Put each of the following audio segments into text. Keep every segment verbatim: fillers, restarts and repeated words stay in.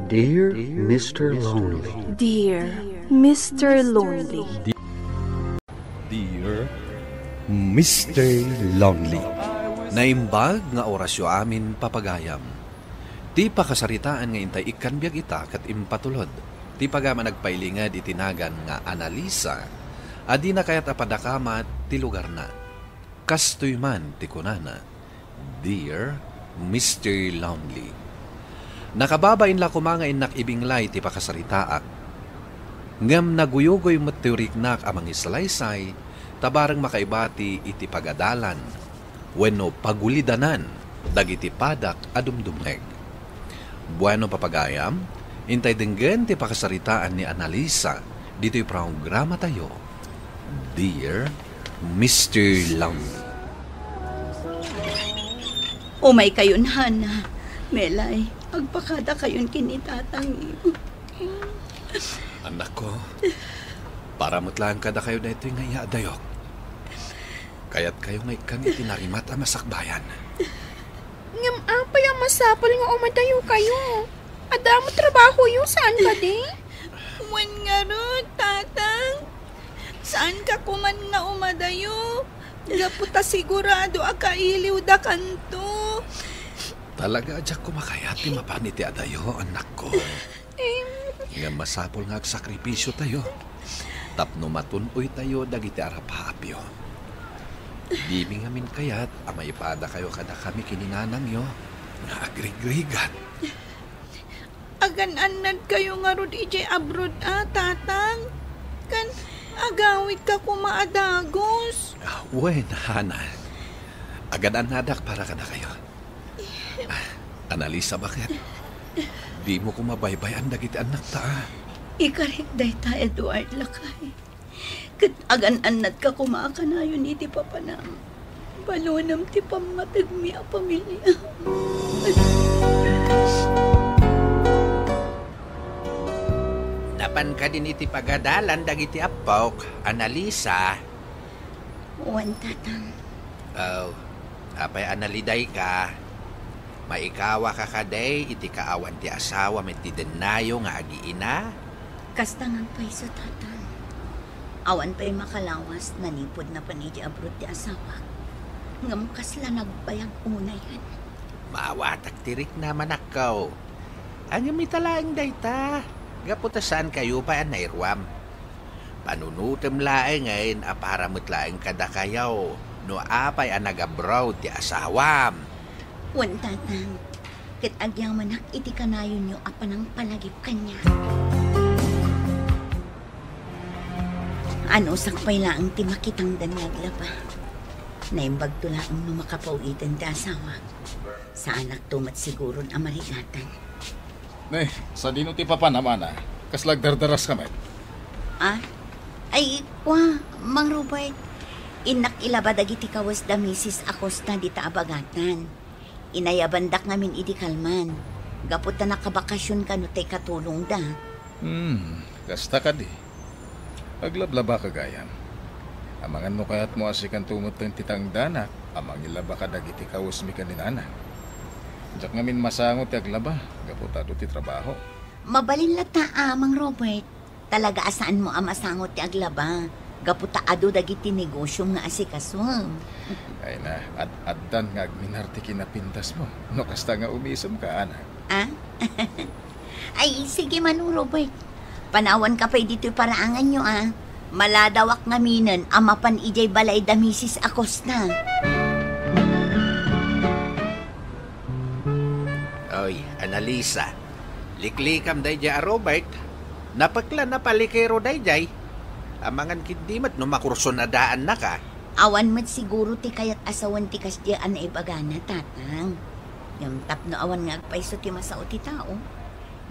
Dear Mister Lonely. Dear Mister Lonely. Dear Mister Lonely. Naimbag nga orasyo amin, papagayam. Ti pakasaritaan nga intay ikkan biag ita ket impatulod ti pagayam a nagpailinged iti nagan nga Annalisa, a dina kayat a padakamat ti lugarna. Kastoy man ti kunana, "Dear Mister Lonely." Nakababain la koma nga innak ibinglay ti pakasaritaak. Ngem naguyugoy met ti uriknak a mangisalaysay, ta bareng makaibati iti pagadalan wenno pagulidanan dagiti padak a dumdumngeg. Bueno, papagayam, intay denggen ti pakasaritaan ni Annalisa ditoy programatayo, Dear Mister Lonely. Umaykayon, Hana. Melay, agpakadakayon ken ni tatangyo. Annakko, para met laeng kadakayo daytoy nga iya a dayok. Kayatkayo nga ikkan iti narimat a masakbayan. Ngem apay a masapul nga umadayokayo? Adda met trabahoyo, saan kadi? Wen ngarud, Tatang. Saanka koman nga umadayo. Gapu ta sigurado a kailiwdakanto. Talaga a diak koma kayat ti mapan iti adayo, annakko. Em. Ngem masapul nga agsakripisyotayo tapno matun-oytayo dagiti arapaapyo. Dimi ngamin kayat a maipadakayo kadakami ken ni nanangyo nga agrigrigat. Agan-annadkayo ngarud idiay abroad a, Tatang? Ken agawidka koma a dagus? Ah, wen, Hana. Agan-annadak para kadakayo. Ah, Annalisa, baket? Dimo koma baybay-an dagiti annakta, a? Ikarik dayta, Edward, lakay. Ket agan-annadka koma a kanayon iti papanam. Balonem ti pammategmi a pamiliam. Napan kadin iti pagadalan dagiti appok, Annalisa? Wen, Tatang. Oh, apay a nalidayka? Maikawaka kadi iti kaawan ti asawam iti dennayo nga agiina? Kasta nga agpayso, Tatang. Awan pay makalawas manipud napan iti abroad ti asawak. Ngem kasla nagbayag unayen. Maawatak ti riknam, anakko. Ngem ita laeng dayta, gapu ta saankayo pay a nairuam. Panunotem laengen a para met laeng kadakayo no apay a nag-abroad ti asawam. Wen, Tatang, ket agyamanak iti kanayonyo a panangpalagip kaniak. Anusak pay laeng ti makitangdan nga aglaba. Naimbagto laeng no makapaw-iten ti asawak. Saanakto met siguron a marigatan. Ne, sadino ti papanam, Ana? Kasla agdardaraska met? Ah? Ay, kua, Mang Robert. Innak ilaba dagiti kawes da Misis Acosta dita a bagatan. Inayabandak ngamin idi kalman, gapu ta nakabakasion kano tay katulongda. Hmm, kasta kadi. Aglablabaka gayam. Amangan no kayatmo a sikanto metten ti tangdanak a mangilaba kadagiti kawesmi ken ni Nana. Diak ngamin masango ti aglaba, gapu ta adu ti trabaho. Mabalin latta a, Mang Robert. Talaga a saanmo a masango ti aglaba, gapu ta adu dagiti negosiom nga asikasom. Ay na, ad-addan nga agminar ti kinapintasmo. No kasta nga umisemka, Ana. Ah? Ay, sige, Manong Robert. Panawanka pay ditoy paraanganyo, a. Maladawak ngaminen a mapan idiay balay da Misis Acosta. Oy, Annalisa, liklikam daydiay a Robert. Napekla, napalikero daydiay. Amangan ketdi met no makursunadaannaka. Awan met siguro ti kayat a sawen ti kasdiay a naibagana, Tatang. Ngem tapno awan nga agpayso ti masao ti tao,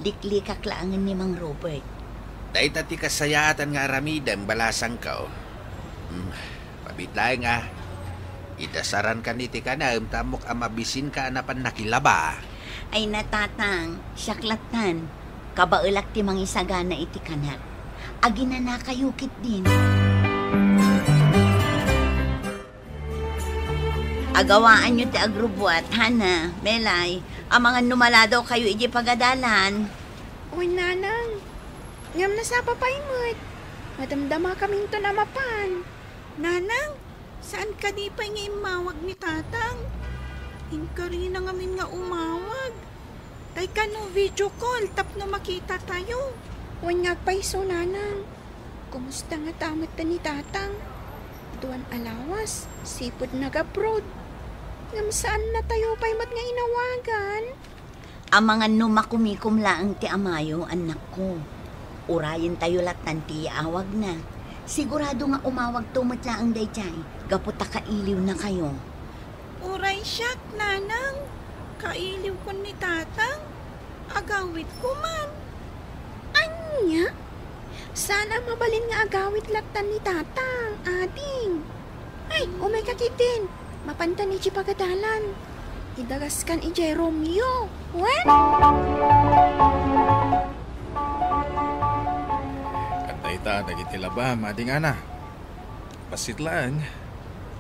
liklikak laengen ni Mang Robert. Dayta ti kasayaatan nga aramidem, balasangko. Hmm, pabiit laeng a. Idasarankan iti kanaem ta ammok a mabisinka a napan nakilaba. Ay na, Tatang, siak lattan. Kabaelak ti mangisagana iti kanak. Aginanakayo ketdin. Agawaanyo ti agrubuat, Hana, Melay, amangan no maladawkayo idiay pagadalan. Wen, Nanang. Ngem nasapa pay met. Madamdamakaminton a mapan. Nanang, saan kadi pay nga immawag ni Tatang? Inkarina ngamin nga umawag. Tay kano video call tapno makitatayo. Wen nga agpayso, Nanang. Kumusta ngata met ni Tatang? Aduan a lawas, sipud nag-abroad. Ngem saannatayo pay met nga inawagan. Amangan no makumikom laeng ti amayo, annakko. Urayentayo lattan ti iawagna. Sigurado nga umawagto met laeng daydiay, gapu ta kailiwnakayo. Uray siak, Nanang. Kailiwkon ni Tatang. Agawidko man. Ania? Saan a mabalin nga agawid lattan ni Tatang, ading? Ay, umayka ketdin. Mapantan idiay pagadalan. Idagaskan idiay Romeo. Wen? Adda ita dagiti labam, ading Ana. Bassit laeng,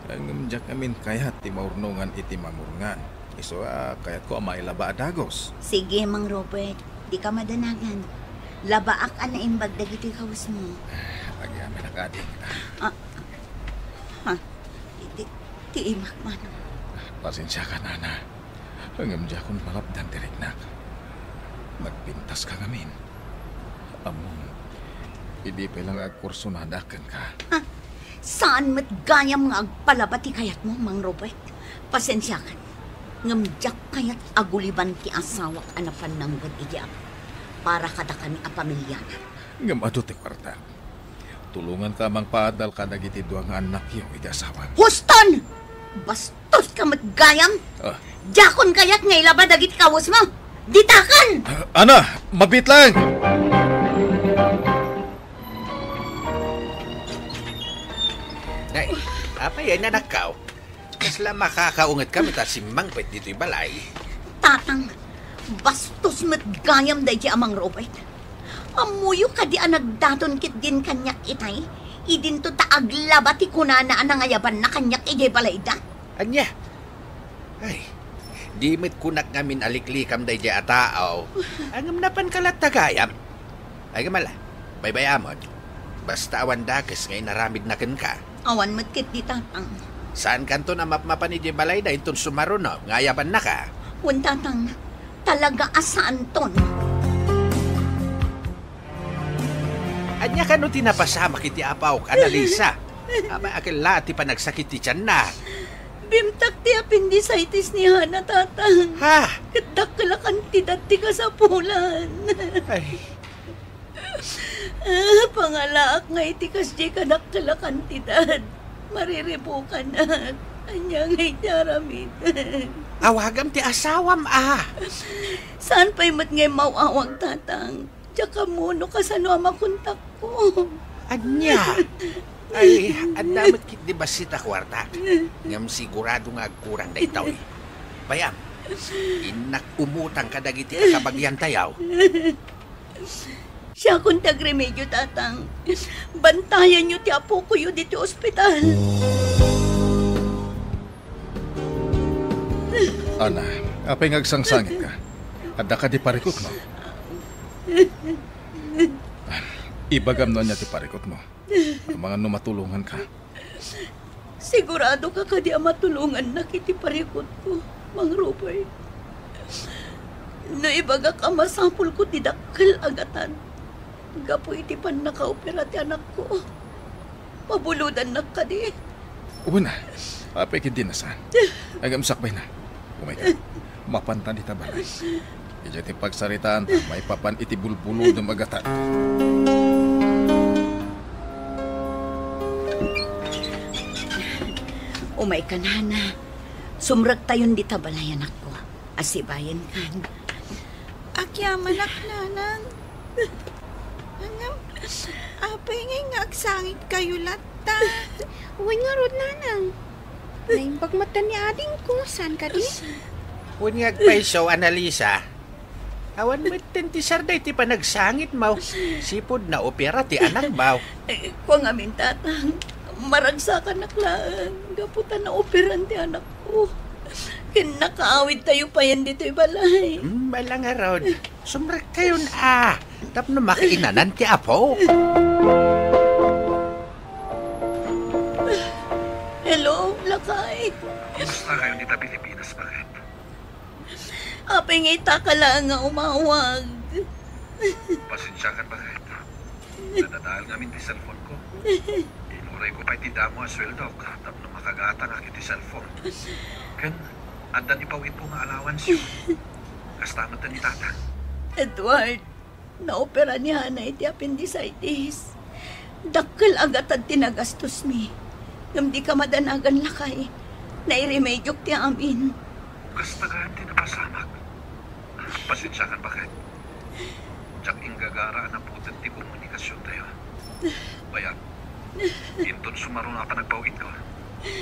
ngem diak ngamin kayat ti maurnongan iti mangurngan. Isu a kayatko a mailaba a dagus. Sige, Mang Robert, dika madanagan. Labaak a naimbag dagiti kawesmo. Agyamanak, ading. Ah, ha? Ti, ti, ti imak man. Pasensiakan, Ana. Ngem diakon malapdan ti riknak. Nagpintaska ngamin. Ammom, idi pay la nga agkursonadak kenka. Ha? Saan met gayam nga agpalaba ti kayatmo, Mang Robert? Pasensiakan. Ngem diak kayat a guliban ti asawak a napan nanggad iti Apo para kadakami a pamiliana. Ngem adu ti kuarta. Tulonganka a mangpaadal kadagiti dua nga annakyo iti asawam. Huston! Bastoska met gayam! Ah. Diakon kayat nga ilaba dagiti kawesmo! Ditakan! Ah, Ana, mabiit laeng! Nay, apay, ay nanakkaw? Kasla makakaunget kami ta simmangpet ditoy balay. Tatang, bastos met gayam daydi a Mang Robert. Ammoyo kadi a nagdaton ketdin kaniak itay, idinto ta aglaba ti kunana a nangayabanna kaniak idiay balayda? Ania? Ay, di met kunak ngamin a liklikam daydi a tao. Ngem napanka latta gayam. Ay, kamala, baybay-amon. Basta awan dakes nga inaramidna kenka. Awan met ketdi, Tatang. Saankanton a mapmapan idiay balayda inton sumaruno nga ayabannaka? Wen, Tatang. Talaga a saanton. Ania kano ti napasamak iti apaw, Annalisa? Apay, akin la ti panagsakit ti tianna? Bimtak ti appendicitis ni Hana, Tatang. Ha? Ket dakkel a kantidad ti kasapulan. Ay. Ah, pangalaak nga iti kasdiay kadakkel a kantidad. Mariribukanak. Ania ngay ti aramid? Awagam ti asawam, a. Saan pay met ngay maw-awag, Tatang? Diak ammo no kasano a makontakko. Ania? Ay, adda met ketdi bassit a kuarta. Ngem sigurado nga agkurang daytoy. Bay-am, innak umutang kadagiti kakabagiantayo. Siakon ti agremedio, Tatang. Bantayanyo ti apokoyo ditoy ospital. Ana, apay nga agsangsangitka? Adda kadi parikutmo? Ibagam no ania ti parikutmo. Amangan no matulonganka. Siguradoka kadi a matulongannak iti parikutko, Mang Robert? No ibagak a masapulko ti dakkel a gatad gapu iti pannakaopera ti anakko, pabulodannak kadi? Wen a, apay ketdi a saan? Ngem sakbayna. Umayka. Mapantan ita balay. Idiay ti pagsaritaanta, maipapan iti bulbulodem a gatad. Umayka, Nana. Sumrektayon dita balay, anakko. Asibayenkan. Agyamanak, Nanang. Ngem, apay ngay nga agsangitkayo latta? Wen ngarud, Nanang. Naimbag met ni adingko, saan kadi? Wen nga agpayso, Annalisa. Awan metten ti sarday ti panagsangitmo. Sipud naopera ti anakmo. Eh, kua ngamin, Tatang, maragsakanak laeng gapu ta naoperan ti anakko. Ken nakaawidtayo payen ditoy balay. Hmm, ala ngarud. Sumrekkayon a, tapno makiinanan ti Apo. Hello, lakay. Kumusta kayo dita Pilipinas, Baket? Apay nga ita ka laeng nga umawag? Pasensiakan, Baket. Nadadael ngamin ti cellphone ko. Inuray ko pay ti damo a sueldok tapno makagatangak iti cellphone. Ken addan ipawitmo nga allowance yo. Kasta met ni Tata. Edward, naopera ni Hana iti appendicitis. Dakkel a gatad ti nagastos mi. Ngem dika madanagan, lakay. Nairemedyok ti amin. Kasta gayam ti napasamak. Pasensiakan, Baket. Diak inggagara a naputet ti komunikasiontayo. Bayat, inton sumaruno a panagpaw-itko,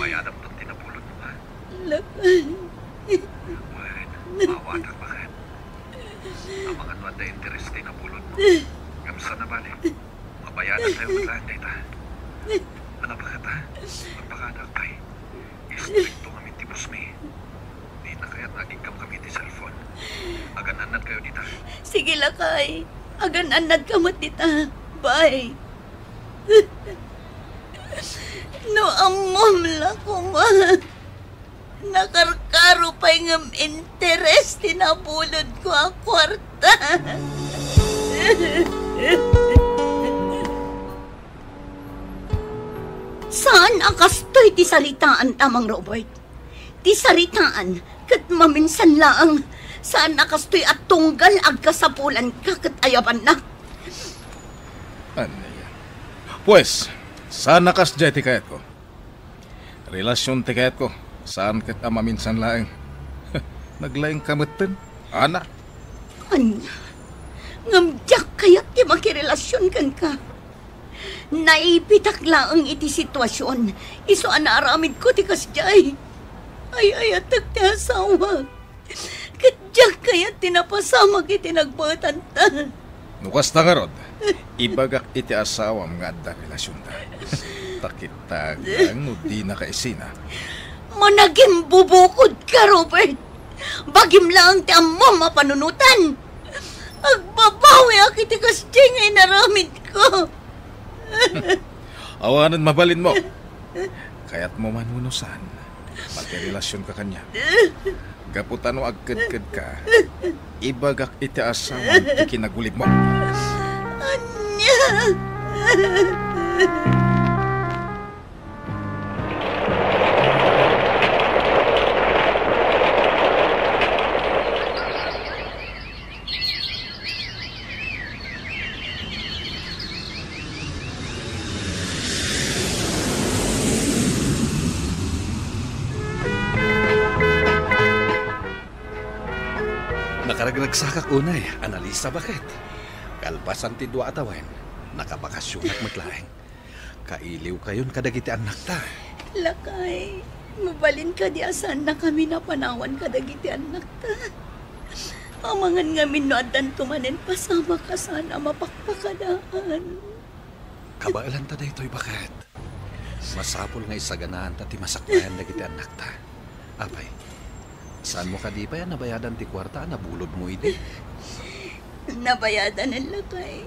bayadamton ti nabulodmo, ha? Lakay. Wen, maawatak, Baket. Amangan no adda interes ti nabulodmo. Ngem saan a bale, mabayadantayo met laeng dayta. Ala, Baket, ha? Agpakadaak pay. Istrikto ngamin ti boss mi. Dina kayat nga agigkamkami iti cellphone. Agan-annadkayo dita. Sige, lakay. Agan-annadka met dita. Bye. No ammom la koma, nakarkaro pay ngem interes ti nabulodko a kuarta. Saan a kastoy ti saritaanta, Mang Robert. Ti saritaan ket maminsan laeng. Saan a kastoy a tunggal agkasapulanka ket ayabannak. Ania? Pues, saan a kasdiay ti kayatko. Relasion ti kayatko, saan ket a maminsan laeng. Naglaingka metten, Ana. Ania? Ngem diak kayat ti makirelasion kenka. Naibitak laeng iti situasion, isu a naaramidko ti kasdiay. Ay-ayatek ti asawak. Ket diak kayat ti napasamak iti nagbaetanta. No kasta ngarud, ibagak iti asawam nga adda relasionta. Takitagan no dinaka isina. Managimbubukod ka, Robert! Bagim laeng ti ammom a panunotan! Agbabawiak iti kasdiay nga inaramidko! Awanen mabalinmo. Kayatmo man wenno saan, makirelasionka kaniak. Gapu ta no agkedkedka, ibagak iti asawam ti kinagulibmo. Ania? Nakaragragsakak unay, Annalisa, Baket. Kalpasan ti dua a tawen, nakabakasionak met laeng. Kailiwkayon kadagiti annakta. Lakay, mabalin kadi a saannakami a panawan kadagiti annakta? Amangan ngamin no addanto manen pasamak a saan a mapakpakadaan. Kabaelanta daytoy, Baket. Masapul nga isaganaanta ti masakbayan dagiti annakta. Apay, saanmo kadi pay a nabayadan ti kuarta a nabulodmo idi? Nabayadanen, lakay.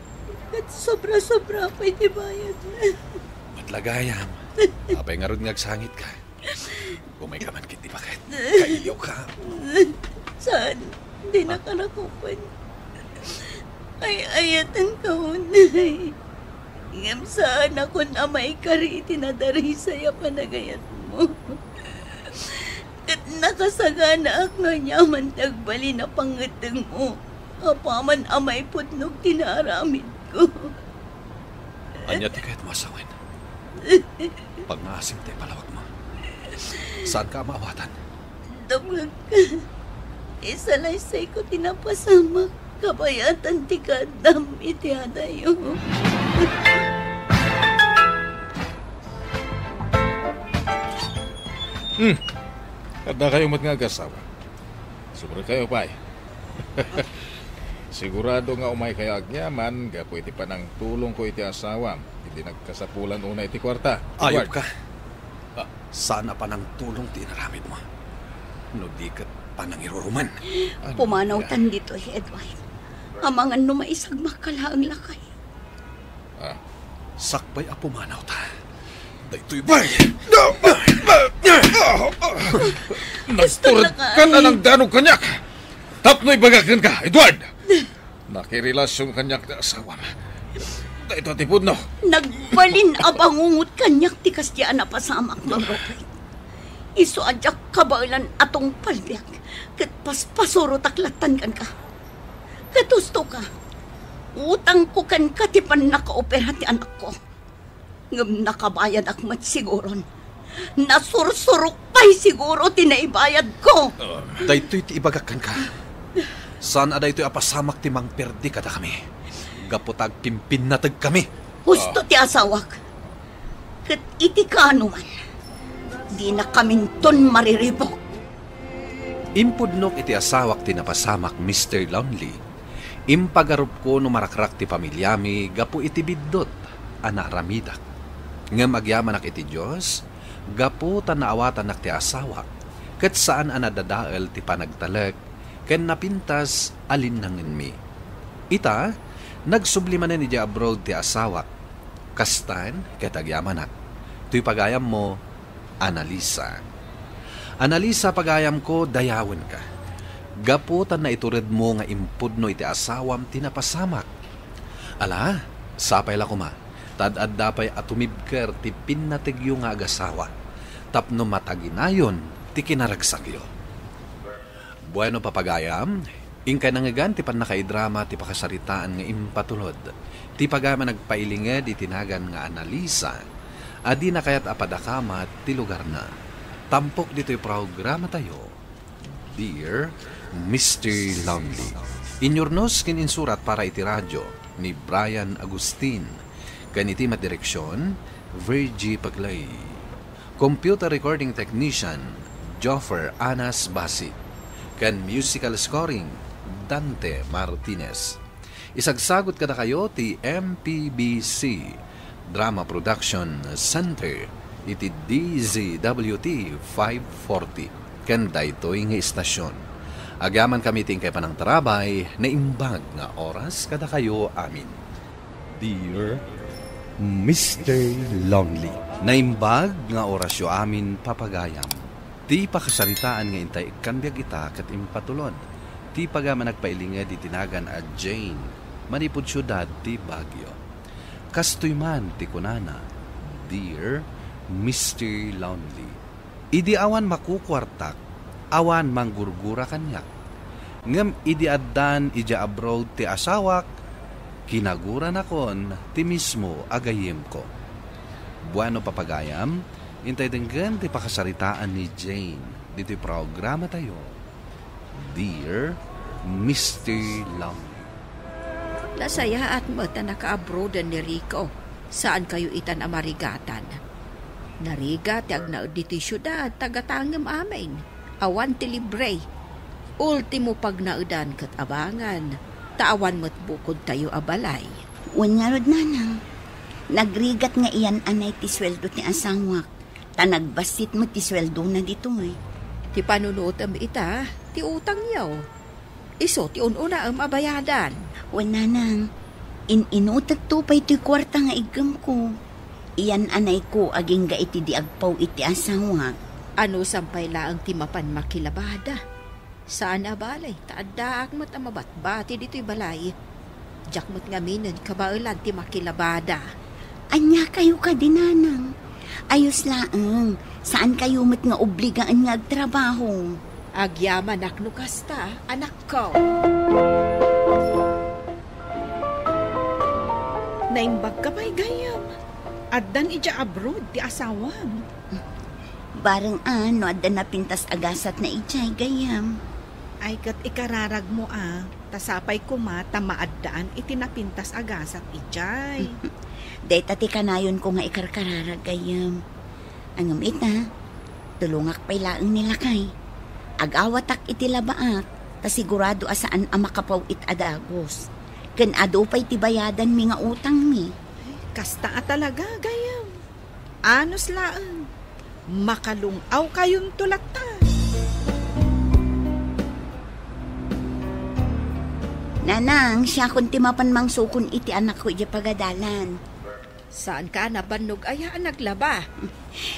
Ket sobra-sobra pay ti bayadna. Met la gayam. Apay ngarud nga agsangitka? Umayka man ketdi, Baket. Kailiwka. Saan, dinaka rakupen. Ay-ayatenka unay. Ngem saanakon a maikari iti nadarisay a panagayatmo. Ket nakasaganaak no aniaman ti agbalin a pangngeddengmo apaman a maipudnog ti naaramidko. Ania ti kayatmo a sawen? Pagngaasim ti ipalawagmo. Saanka a maawatan. Dumngegka. Isalaysayko ti napasamak kabayatan ti kaaddam iti adayo. Hmm. Adda kayo met nga agasawa. Sobre kayo pay. Sigurado nga umay kayo agyaman gapu iti panangtulong ko iti asawam, iti nagkasapulan una iti kuarta. Ayop ka. Ah. Saan a panangtulong ti inaramid mo. No di ket panangiruruman. Pumanawtan ditoy, Edward. Amangan no maisagmakka laeng, lakay. Ah, sakbay a pumanawta. Daytoy bay! Nagturod ka na ng danog kaniak! Tapno ibagak kenka, Edward! Nakirelasion kaniak ti asawam. Daytoy ti pudno. Nagbalin a bangungot kaniak ti kasdi a napasamak, Mang Robert. Isu a diak kabaelan a tungpal biag, ket paspasurotak lattan kenka. Ket husto ka, utangko kenka ti pannakaopera ti anakko. Ngem nakabayadak met siguron. Nasursurok pay siguro ti naibayadko. Daytoy ti ibagak kenka. Saan a daytoy a pasamak ti mangperdi kadakami. Gapu ta agpimpinnategkami. Husto ti asawak. Ket iti kaano man, dinakaminton mariribuk. Impudnok iti asawak ti napasamak, Mister Lonely. Impagarupko no marakrak ti pamiliami gapu iti biddut a naaramidak. Ngem agyamanak iti Dios, gapu ta naawatannak ti asawak, ket saan a nadadael ti panagtalek ken napintas a linnangenmi. Ita, nagsubli manen idiay abroad ti asawak. Kastan ket agyamanak. Toy pagayammo, Annalisa. Annalisa, pagayamko, dayawenka. Gapu ta naituredmo nga impudno iti asawam ti napasamak. Ala, sapay la koma, ta ad-adda pay a tumibker ti pinnategyo nga agasawa, tapno mataginayon ti kinaragsakyo. Bueno, papagayam, inkay nangngegan ti pannakaidrama ti pakasaritaan nga impatulod ti pagayam a nagpailinged iti nagan nga Annalisa a dina kayat a padakamat ti lugarna. Tampok ditoy programatayo, Dear Mister Lonely. Inyurnos ken insurat para iti radio ni Brian Agustin, ken iti met direksion, Virgie Paglay. Computer recording technician, Joffer Anas Basi. Ken musical scoring, Dante Martinez. Isagsagut kadakayo ti M P B C Drama Production Center iti D Z W T five forty. Ken daytoy nga istasyon, agyamankami ti inkay panangtarabay, naimbag nga oras kadakayo amin. Dear Mister Lonely. Naimbag nga orasyo amin, papagayam. Ti pakasaritaan nga intay ikkan biag ita ket impatulod ti pagayam a nagpailinged iti nagan a Jane manipud siudad ti Baguio. Kastoy man ti kunana, Dear Mister Lonely. Idi awan makukuartak, awan manggurgura kaniak. Ngem idi addan idiay abroad ti asawak, kinaguranakon ti mismo a gayyemko. Bueno, papagayam, intay denggen ti pakasaritaan ni Jane ditoy programatayo, Dear Mister Long. Nasayaat met a nakaabroaden ni Rico. Saankayo itan a marigatan. Narigat ti agnaed ditoy siudad, tagatangem amin. Awan ti libre. Ultimo pagnaedan ket abangan, ta awan met bukodtayo a balay. Wen ngarud, nanang, nagrigat nga iyan-anay ti sueldo ti asawak, ta nagbassit met ti sueldona ditoy. Ti panunotem ita, ti utangyo. Isu ti un-unaem a bayadan. Wen, nanang, in-inutekto pay toy kuarta nga iggemko. Iyan-anayko agingga iti di agpaw iti asawak. Anusam pay laeng ti mapan makilabada? Saan a bale, ta addaak met a mabatbati ditoy balay. Diak met ngaminen kabaelan ti makilabada. Ania kayo kadi, nanang? Ayos laeng, saan kayo met nga obligaan nga agtrabaho. Agyamanak no kasta, anakko. Naimbagka pay, gayyem. Addan idiay abroad ti asawam. Bareng a no adda napintas a gasatna idiay, gayyem. Ay, ket ikararagmo a, ta sapay koma ta maaddaan iti napintas a gasat idiay. Dayta ti kanayonko nga ikarkararag, gayyem. Ngem ita, tulongak pay laeng ni lakay. Agawatak iti labaak, ta sigurado a saan a makapaw-it a dagus. Ken adu pay ti bayadanmi nga utangmi. Kasta a talaga, gayyem. Anus laeng, makalung-awkayonto latta. Nanang, siakon ti mapan mangsukon iti anakko idiay pagadalan. Saanka a nabannog aya a naglaba?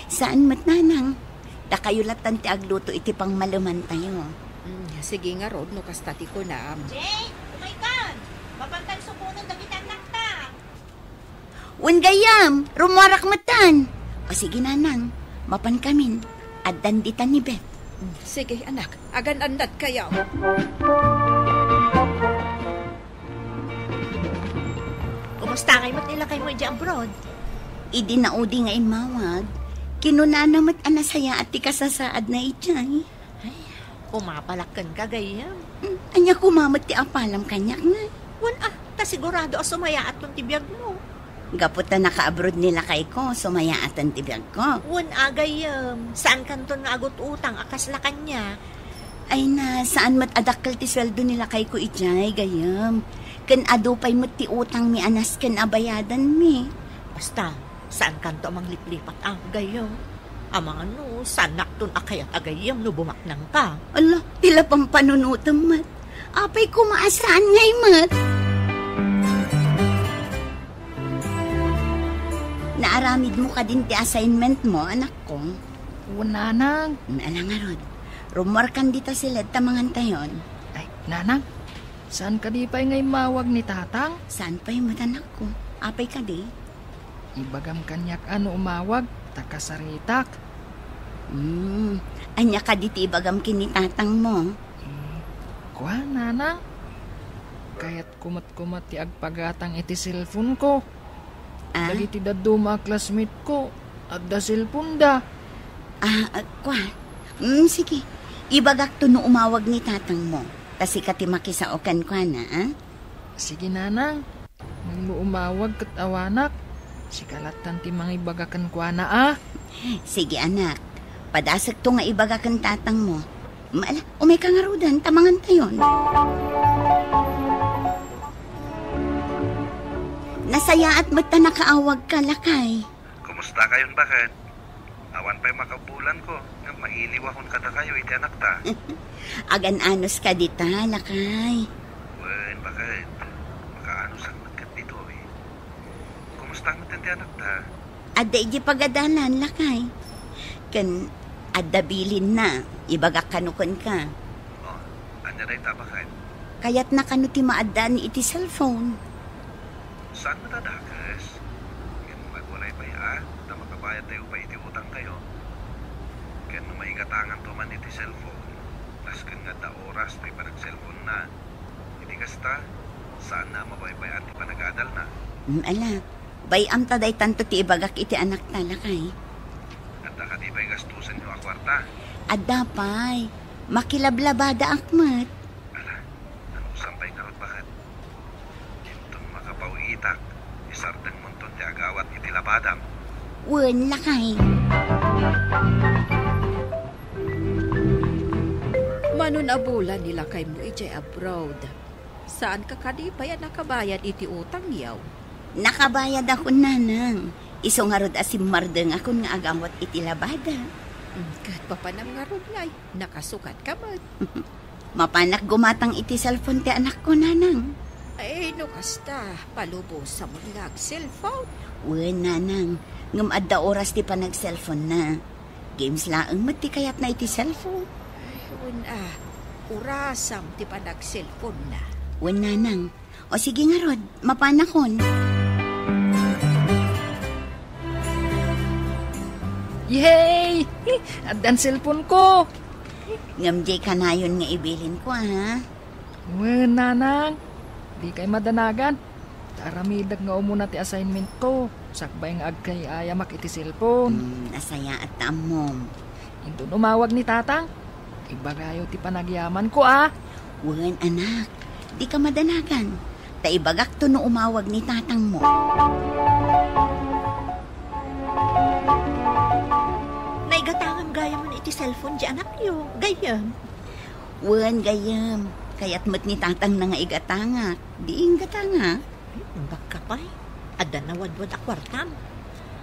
Saan met, nanang. Dakayo lattan ti agluto iti pangmalemantayo. Mm, sige ngarud no kasta ti kunam. Jay, umaykan! Mapantan sukonen dagiti annakta. Wen gayyem, rummuarak metten. O sige, nanang, mapankamin. Addan ditan ni Beth. Mm, sige, anak, agan-annadkayo. Kumusta ngay met ni lakaymo idiay abroad? Idi naudi nga immawag, kinunana met a nasayaat ti kasasaadna idiay. Ay, umapalak kenka, gayyem. Mm, ania koma met ti apalam kaniak, nay? Wen a, ta sigurado a sumayaatton ti biagmo. Gapu ta naka-abroad ni lakayko, sumayaatan ti biagko. Wen a, gayyem, saankanton nga agut-utang a kasla kaniak. Ay na, saan met a dakkel ti sueldo ni lakayko idiay, gayyem. Ken adu pay met ti utangmi a nasken a bayadanmi. Basta, saankanto a mangliplipat a, gayyem. Amangan no, saannakton a kayat a gayyem no bumaknangka. Ala, ti la pampanunotem met. Apay koma a saan ngay met? Naaramidmo kadin ti assignment mo, anakko? Wen, nanang. Mm, ala ngarud. Rummuarkan dita siled ta mangantayon. Ay, nanang, saan kadi pay nga immawag ni tatang? Saan pay met, anakko? Apay kadi? Ibagam kaniak a no umawag, ta kasaritak. Hmm, ania kadi ti ibagam ken ni tatangmo? Eh, kua, nanang. Kayatko met koma ti agpagatang iti cellphone-ko. Ah? Dagiti dadduma a classmate-ko, adda cellphone-da. Ah, ah, kua. Hmm, sige. Ibagakto no umawag ni tatangmo. Ta sika ti makisao kenkuana, ah? Sige, nanang. Ngem no umawag ket awanak, sika lattan ti mangibaga kenkuana, a? Sige, anak. Padasekto nga ibaga ken tatangmo. Ala, umayka ngaruden, ta mangantayon. Nasayaat met ta nakaawagka, lakay. Kumustakayon, baket? Awan pay makabulanko, ngem mailiwakon kadakayo iti anakta. Agan-anos ka dita, lakay. Wen, baket? Makaanosak met ket ditoy. Kumusta met ti anakta? Adda idiay pagadalan, lakay. Ken adda bilinna, ibagak kano kenka. Oh, ania dayta, baket? Kayatna kano ti maaddaan iti cellphone. Saan met a dakes? Ngem agwaray pay a, ta makabayadtayo pay iti utangtayo. Ken no maigatanganto man iti cellphone, nasken nga adda oras ti panag-cellphone-na. Iti kasta, saanna a mabaybay-an ti panagadalna. Mm, ala, bay-am ta daytanto ti ibagak iti anakta, lakay. Adda kadi pay gastusenyo a kuarta? Adda pay. Makilablabadaak met. Ala, nanusan pay ngarud, baket? Inton makapaw-itak, isardengmonton ti agawat iti labadam. Wen, lakay. Mano a bulan ni lakaymo idiay abroad? Saanka kadi pay a nakabayad iti utangyo? Nakabayadakon, nanang. Isu ngarud a simmardengakon nga agawat iti labada. Mm, ket papanam ngarud ngay, nakasukatka met. Mapanak gumatang iti cellphone ti anakko, nanang. Ay, no kasta, palubosam nga ag-cellphone. Wen, nanang, ngem adda oras ti panag-cellphone-na. Games laeng met ti kayatna iti cellphone. Ay, wen a, orasam ti panag-cellphone-na. Wen, nanang. O sige ngarud, mapanakon. Yay! Addan cellphone-ko! Ngem diay kanayon nga ibilinko, ha? Wen, nanang. Dikay madanagan. Ta aramidek nga umuna ti assignment-ko, sakbay nga agkay-ayamak iti cellphone. Hmm, nasayaat ta ammom. Inton umawag ni tatang, ibagayo ti panagyamanko, a. Wen, anak, dika madanagan. Ta ibagakto no umawag ni tatangmo. Naigatangam gayam iti cellphone ti anakyo, gayyem. Wen, gayyem. Kayat met ni tatangna nga igatangak. Di inggatangak. Hmm, bakka pay. Adda nawadwad a kuartam.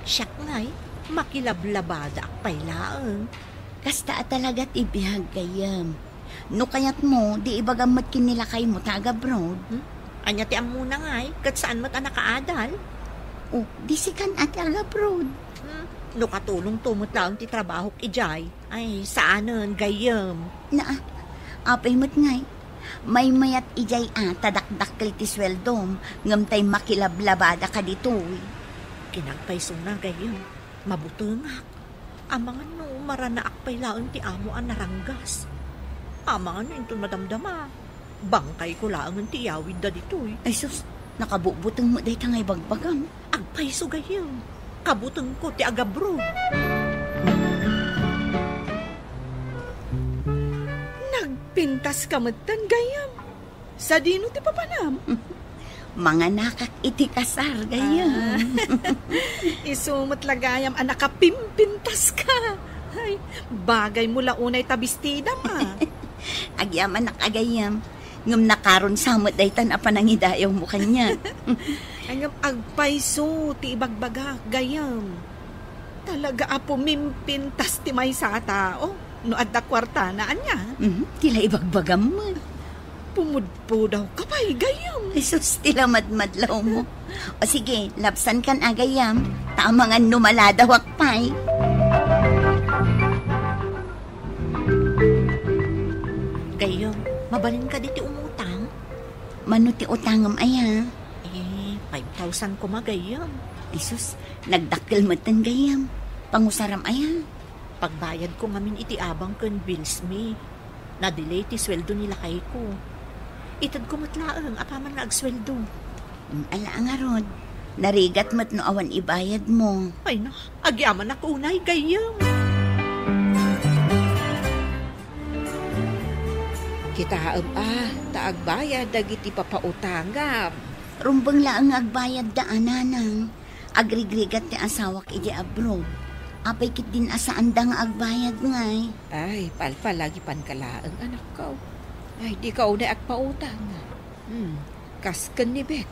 Siak ngay, makilablabadaak pay laeng. Kasta a talaga ti biag, gayyem. No kayatmo, di ibagam met ken ni lakaymo ta agabroad. Hmm? Ania ti ammona ngay, ket saan met a nakaadal? O, di sikan a ti agabroad. Hmm, no katulongto met laeng ti trabahok idiay, ay, saanen, gayyem. Na, apay met ngay, maymayat idiay a ta dakdakkel ti sueldom, ngem tay makilablabada ka ditoy. Kinagpaysona, gayyem. Mabutengak. Amangan no maranaak pay laeng ti amo a naranggas. Amangan no inton madamdama, bangkayko laengen ti iyawidda ditoy. Ay sus, nakabubuteng met dayta nga ibagbagam. Agpayso gayyem, kabutengko ti agabroad. Nagpintas ka metten, gayyem. Sadino ti papanam? Manganakak iti kasar, gayyem. Ah. Isu met la gayam a nakapimpintas ka. Ay, bagay mo la unay ta bestidam, ah. Agyamanak a gayyem. Ngem nakaron sa met daytan a panangidayawmo kaniak. Ay, ngem agpayso ti ibagbagak, gayyem. Talaga a pumimpintas ti maysa a tao. No adda kuartana, ania? Mhm, ti la ibagbagam met. Pumudpudaw ka pay, gayyem. Jesus, ti la madmadlawmo. O sige, labsankan a gayyem, ta amangan no maladawak pay. Gayyem, mabalin kadi ti umutang? Mano ti utangem aya? Eh, five thousand koma, gayyem. Jesus, nagdakkel metten, gayyem. Pangusaram aya? Pagbayadko ngamin iti abang ken bills mi. Na-delay ti sueldo ni lakayko. Itedko met laeng apaman nga agsueldo. Mm, ala ngarud, narigat met no awan ibayadmo. Ay na, agyamanak unay, gayyem. Kitaem a, ta agbayad dagiti papautangam. Rumbeng laeng nga agbayadda a, nanang. Agrigrigat ti asawak idiay abroad. Apay ketdin a saanda nga agbayad ngay? Ay, palpalagipanka laeng, anakko. Ay, dika unay agpautang. Hmm, kas ken ni Beth,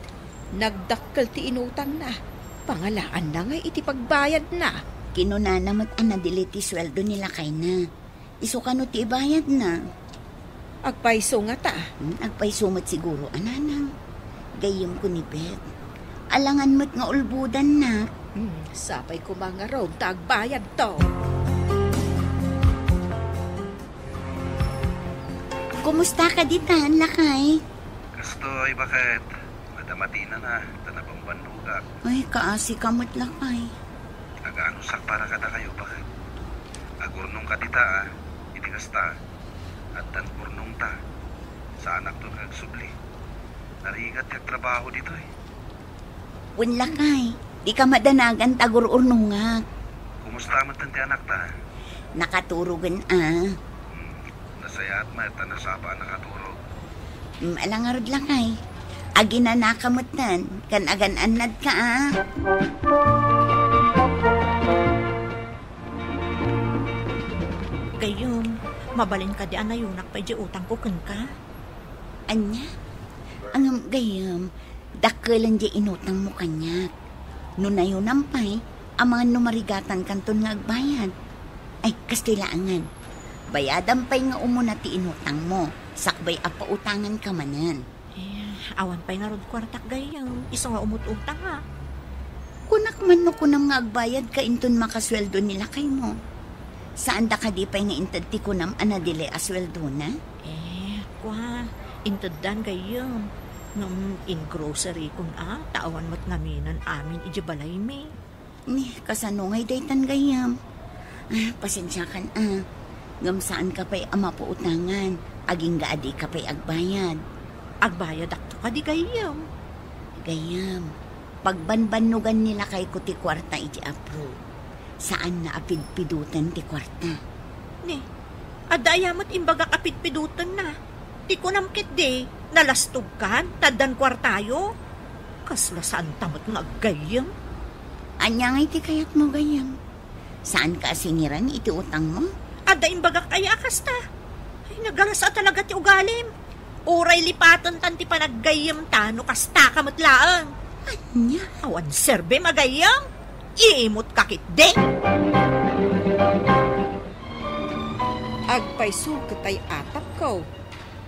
nagdakkel ti inutangna. Pangalaanna ngay iti pagbayadna. Kinunana met a na-delay ti sueldo ni lakayna. Isu kano ti ibayadna? Agpayso ngata. Hmm, agpayso met siguro a, nanang. Gayyemko ni Beth. Alangan met nga ulbodannak. Hmm, sapay koma ngarud ta agbayadto. Kumusta ka ditan, lakay? Kastoy, baket. Madamatinana, ta nabambannogak. Ay, kaasi ka met, lakay. Aganusak para kadakayo, baket. Agurnong ka dita, a. Iti kasta, addan urnongta. Saanakto nga agsubli. Narigat ti agtrabaho ditoy. Wen, lakay, dika madanagan ta agur-urnongak. Kumusta met ti anakta? Nakaturogen a. Hmm, nasayaat met ta nasapa a nakaturog. Hmm, ala ngarud, lakay. Aginanaka metten, kan agan-annadka a. Gayyem, mabalin kadi a nayunak pay di utangko kenka? Ania? Ngem gayyem, dakkelen di inutangmo kaniak. No nayunam pay, amangan no marigatankanton nga agbayad. Ay, kastoy laengen. Bayadam pay nga umuna ti inutangmo, sakbay a pautanganka manen. Eh, awan pay ngarud kuartak gayyem, isu nga umut-utangak. Kunak man no kunam nga agbayadka inton makasueldo ni lakaymo. Saanda kadi pay nga inted ti kunam a na-delay a sueldona? Eh, kua, inteddan gayyem. Ngem in-grocerykon a, ta awan met ngaminen amin idiay balaymi. Ni, kasano ngay daytan gayyem? Ah, pasensiakan a. Ngem saanka pay a mapautangan, agingga a dika pay agbayad. Agbayadakto kadi gayyem? Gayyem, pagbanbannogan ni lakayko ti kuarta iti abroad. Saanna a pidpiduten ti kuarta. Ni, adda aya met imbagak a pidpidutenna? Ti kunam ketdi, nalastogkan, ta addan kuartayo? Kasla saanta met nga aggayyem. Ania ngay ti kayatmo, gayyem? Saanka a singiran iti utangmo? Adda imbagak aya a kasta? Ay, nagalas a talaga ti ugalim. Uray lipatentan ti panaggayyemta no kastaka met laeng. Ania? Awan serbim a gayyem? Imutka ketdi. Agpa- Isu ket ay atapko.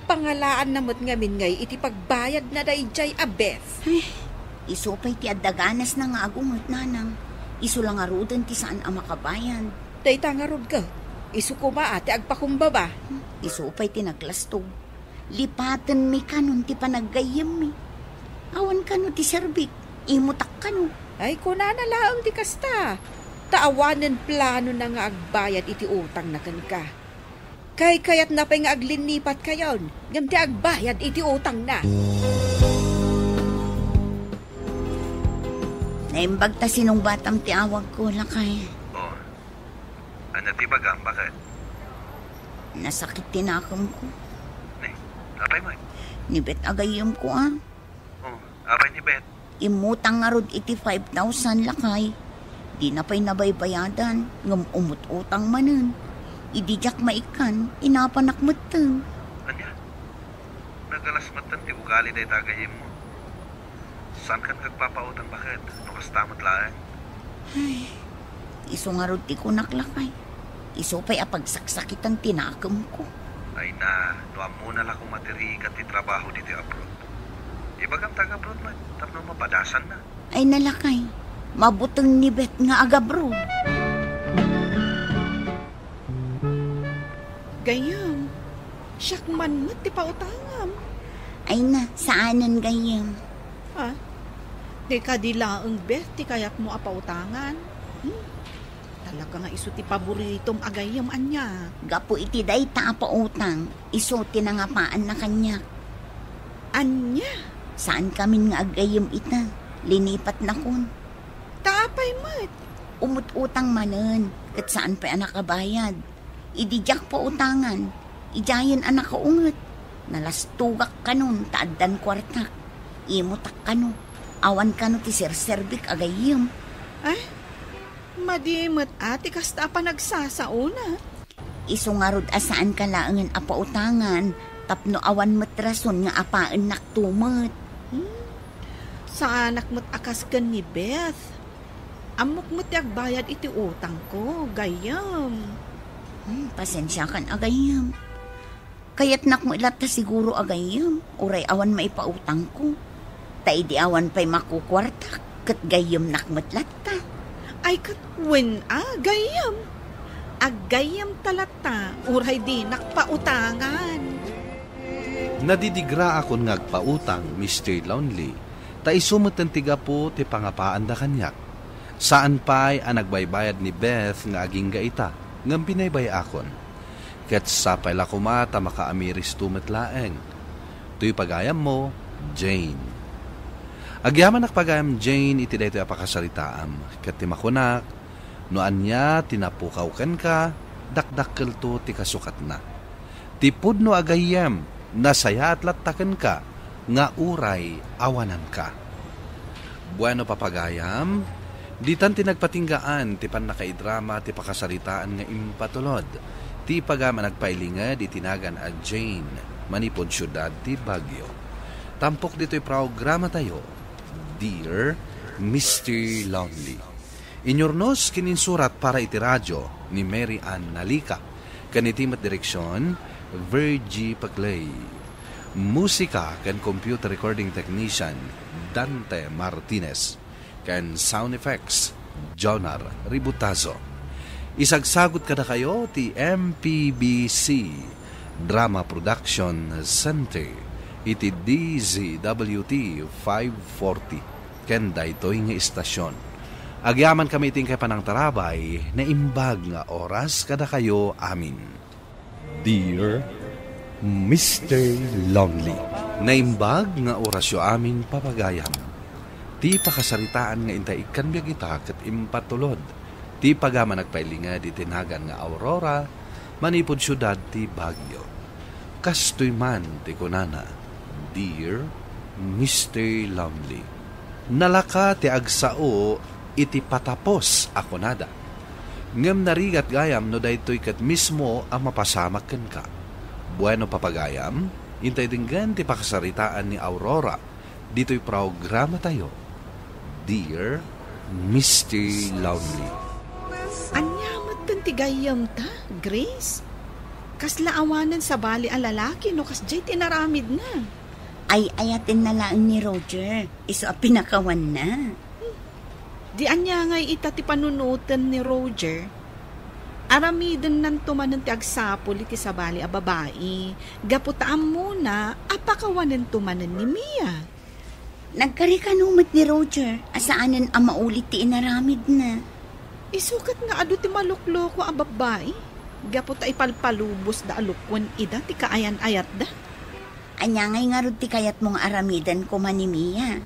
Pangalaanna met ngamin ngay iti pagbayadna daydiay a Beth. Ay, isu pay ti adda ganasna nga agunget, nanang. Isu la ngaruden ti saan a makabayad. Dayta ngarud ket, isu koma a ti agpakumbaba. Isu pay ti naglastog. Lipatenmi kanon ti panaggayyemmi. Awan kano ti serbik, imutak kano. Ay, kunana laeng ti kasta. Ta awanen planona nga agbayad iti utangna kenka. Kaykayatna pay nga aglinnipat kayon, ngem ti agbayad iti utangna. Naimbag ta sinungbatam ti awagko, lakay. Oh, ania ti bagam, baket? Nasakit ti nakemko. Ni, apay man? Ni Beth a gayyemko, a. Oh, apay ni Beth? Immutang ngarud iti five thousand, lakay. Dina pay nabaybayadan, ngem umut-utang manen. Idi diak maikkan, inapanak metten. Ania? Nagalas metten ti ugali dayta a gayyemmo. Saankan nga agpapautang, baket, no kasta met laeng? Ay, isu ngarud ti kunak, lakay. Isu pay a pagsaksakitan ti nakemko. Ay na, no ammona la koma ti rigat ti trabaho ditoy abroad. Ibagam ta ag-abroad met, tapno mapadasanna. Ay na, lakay, mabuteng ni Beth nga ag-abroad. Gayyem, siak man met ti pautangam. Ay na, saanen, gayyem. Ha? Di kadi laeng Beth ti kayatmo a pautangan? Hmm? Talaga nga isu ti paboritom a gayyem, ania? Gapu iti dayta a pautang, isu ti nangapaanna kaniak. Ania? Saankamin nga aggayyem ita. Linipatnakon. Ta apay met? Umut-utang manen, ket saan pay a nakabayad. Idi diak pautangan, idiayen a nakaunget. Nalastogak kanon ta addan kuartak. Imutak kano. Awan kano ti serserbik a gayyem. Ay, madi met a ti kasta a panagsasaona. Isu ngarud a saanka laengen a pautangan tapno awan met rason nga apaennakto met. Hmm. Saanak met a kas ken ni Beth. Ammok met ti agbayad iti utangko, gayyem. Hmm, pasensiakan a gayyem. Kayatnak met latta siguro a gayyem, uray awan maipautangko. Ta idi awan pay makukuartak, ket gayyemnak met latta. Ay, ket wen a, gayyem. Aggayyemta latta, uray dinak pautangan. Nadidigraakon nga agpautang, Mister Lonely, ta isu metten ti gapu ti pangapaanda kaniak. Saan pay a nagbaybayad ni Beth nga agingga ita, ngem binaybay-akon. Ket sapay la koma ta makaamiristo met laeng. Toy pagayammo, Jane. Agyamanak pagayam, Jane, iti daytoy a pakasaritaam, ket ti makunak, no ania ti napukaw kenka, dakdakkelto ti kasukatna. Ti pudno a gayyem, nasayaat latta kenka nga uray awananka. Bueno, papagayam, ditan ti nagpatinggaan ti pannakaidrama ti pakasaritaan nga impatulod ti ipagam a nagpailinged iti nagan a Jane manipud siudad ti Baguio. Tampok ditoy programatayo, Dear Mister Lonely. Inyurnos ken insurat para iti radio ni Mary Ann Nalica, ken iti met direksion, Virgie Paclay. Musika ken computer recording technician, Dante Martinez, ken sound effects, Jonar Ributazo. Isagsagut kadakayo ti M P B C Drama Production Center iti D Z W T five forty. Ken daytoy nga istasyon. Agyamankami iti inkay panangtarabay, naimbag nga oras kadakayo amin. Dear Mister Lonely. Naimbag nga orasyo amin, papagayam. Ti pakasaritaan nga intay ikkan biag ita ket impatulod ti ipagam a nagpailinged iti nagan nga Aurora, manipud siudad ti Baguio. Kastoy man ti kunana, Dear Mister Lonely. Nalaka ti agsao iti patapos a kunada. Ngem narigat gayam no daytoy ket mismo a mapasamak kenka. Bueno, papagayam, intay denggen ti pakasaritaan ni Aurora ditoy programatayo, Dear Mister Lonely. Ania metten ti gayyemta, Grace? Kasla awanen sabali a lalaki no kasdiay ti inaramidna. Ay-ayatenna laeng ni Roger, isu a pinakawanna. Di ania ngay ita ti panunoten ni Roger? Aramidennanto manen ti agsapul iti sabali a babai, gapu ta ammona a pakawanento manen ni Mia. Nagkari kano met ni Roger a saanen a maulit ti inaramidna. Isu ket nga adu ti malokloko a babbai, gapu ta ipalpalubosda a lokuen ida ti kaayan-ayatda. Ania ngay ngarud ti kayatmo nga aramiden koma ni Mia?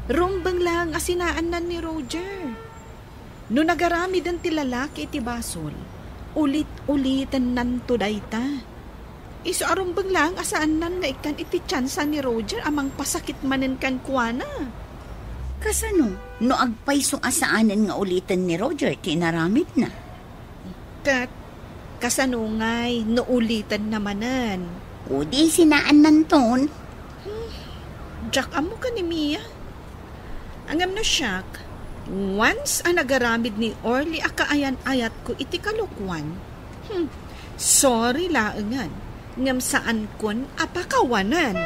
Rumbeng laeng a sinaannan ni Roger. No nagaramiden ti lalaki iti basol, ulit-ulitennanto dayta. Isu a rumbeng laeng a saannan nga ikkan iti tiansa ni Roger a mangpasakit manen kenkuana. Kasano no agpayso a saanen nga uliten ni Roger ti inaramidna? Ket kasano ngay no ulitenna manen? O di sinaannanton. Hmm, diak ammo ken ni Mia. Ngem no siak, once a nagaramid ni Orly a kaayan-ayatko iti kalokuan, hmm, sorry laengen, ngem saankon a pakawanen.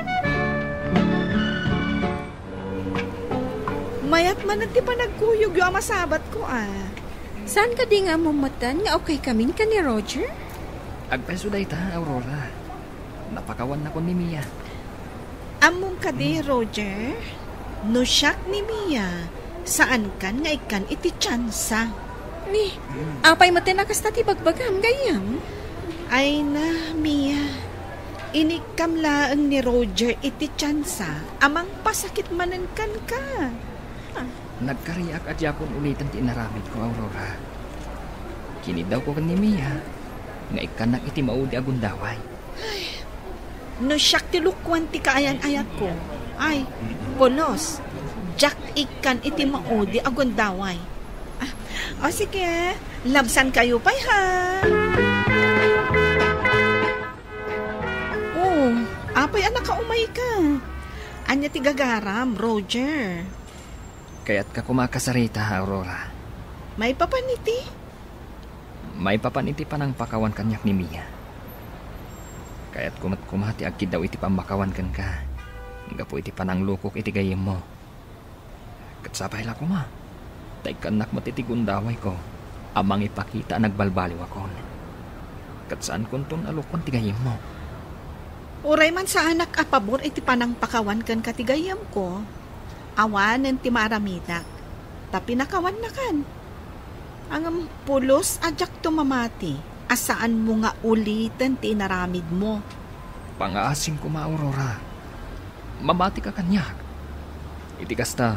Mayat manen ti panagkuyogyo a masabatko, a. Saan kadi nga ammom metten nga okay kamin ken ni Roger? Agpayso dayta, Aurora. Napakawannakon ni Mia. Ammom kadi, Roger? No siak ni Mia, saankan nga ikkan iti tiansa. Ni, apay metten a kasta ti bagbagam, gayyem? Ay na, Mia. Inikkam laeng ni Roger iti tiansa a mangpasakit manen kenka. Ah. Nagkariak a diakon uliten ti inaramidko, Aurora. Kinidawko ken ni Mia nga ikkannak iti maudi a gundaway. Ay, no siak ti lukwan ti kaayan-ayatko, ay, pulos, diak ikkan iti maudi a gundaway. Ah, o sige, labsankayo pay, ha? Oh, apay a nakaumayka? Ania ti gagaram, Roger? Kayatka koma a kasarita, Aurora. Maipapan iti? Maipapan iti panangpakawan kaniak ni Mia. Kayatko met koma ti agkiddaw iti pammakawan kenka, gapu iti pananglukok iti gayyemmo. Ket sapay la koma, ta ikkannak met iti gundawayko a mangipakita a nagbalbaliwakon. Ket saankonton a lukon ti gayyemmo. Uray man saanak a pabor iti panangpakawan kenka ti gayyemko, awanen ti maaramidak, ta pinakawannakan. Ngem pulos a diakto mamati a saanmo nga uliten ti inaramidmo. Pangaasim koma, Aurora. Mamatika kaniak. Iti kasta,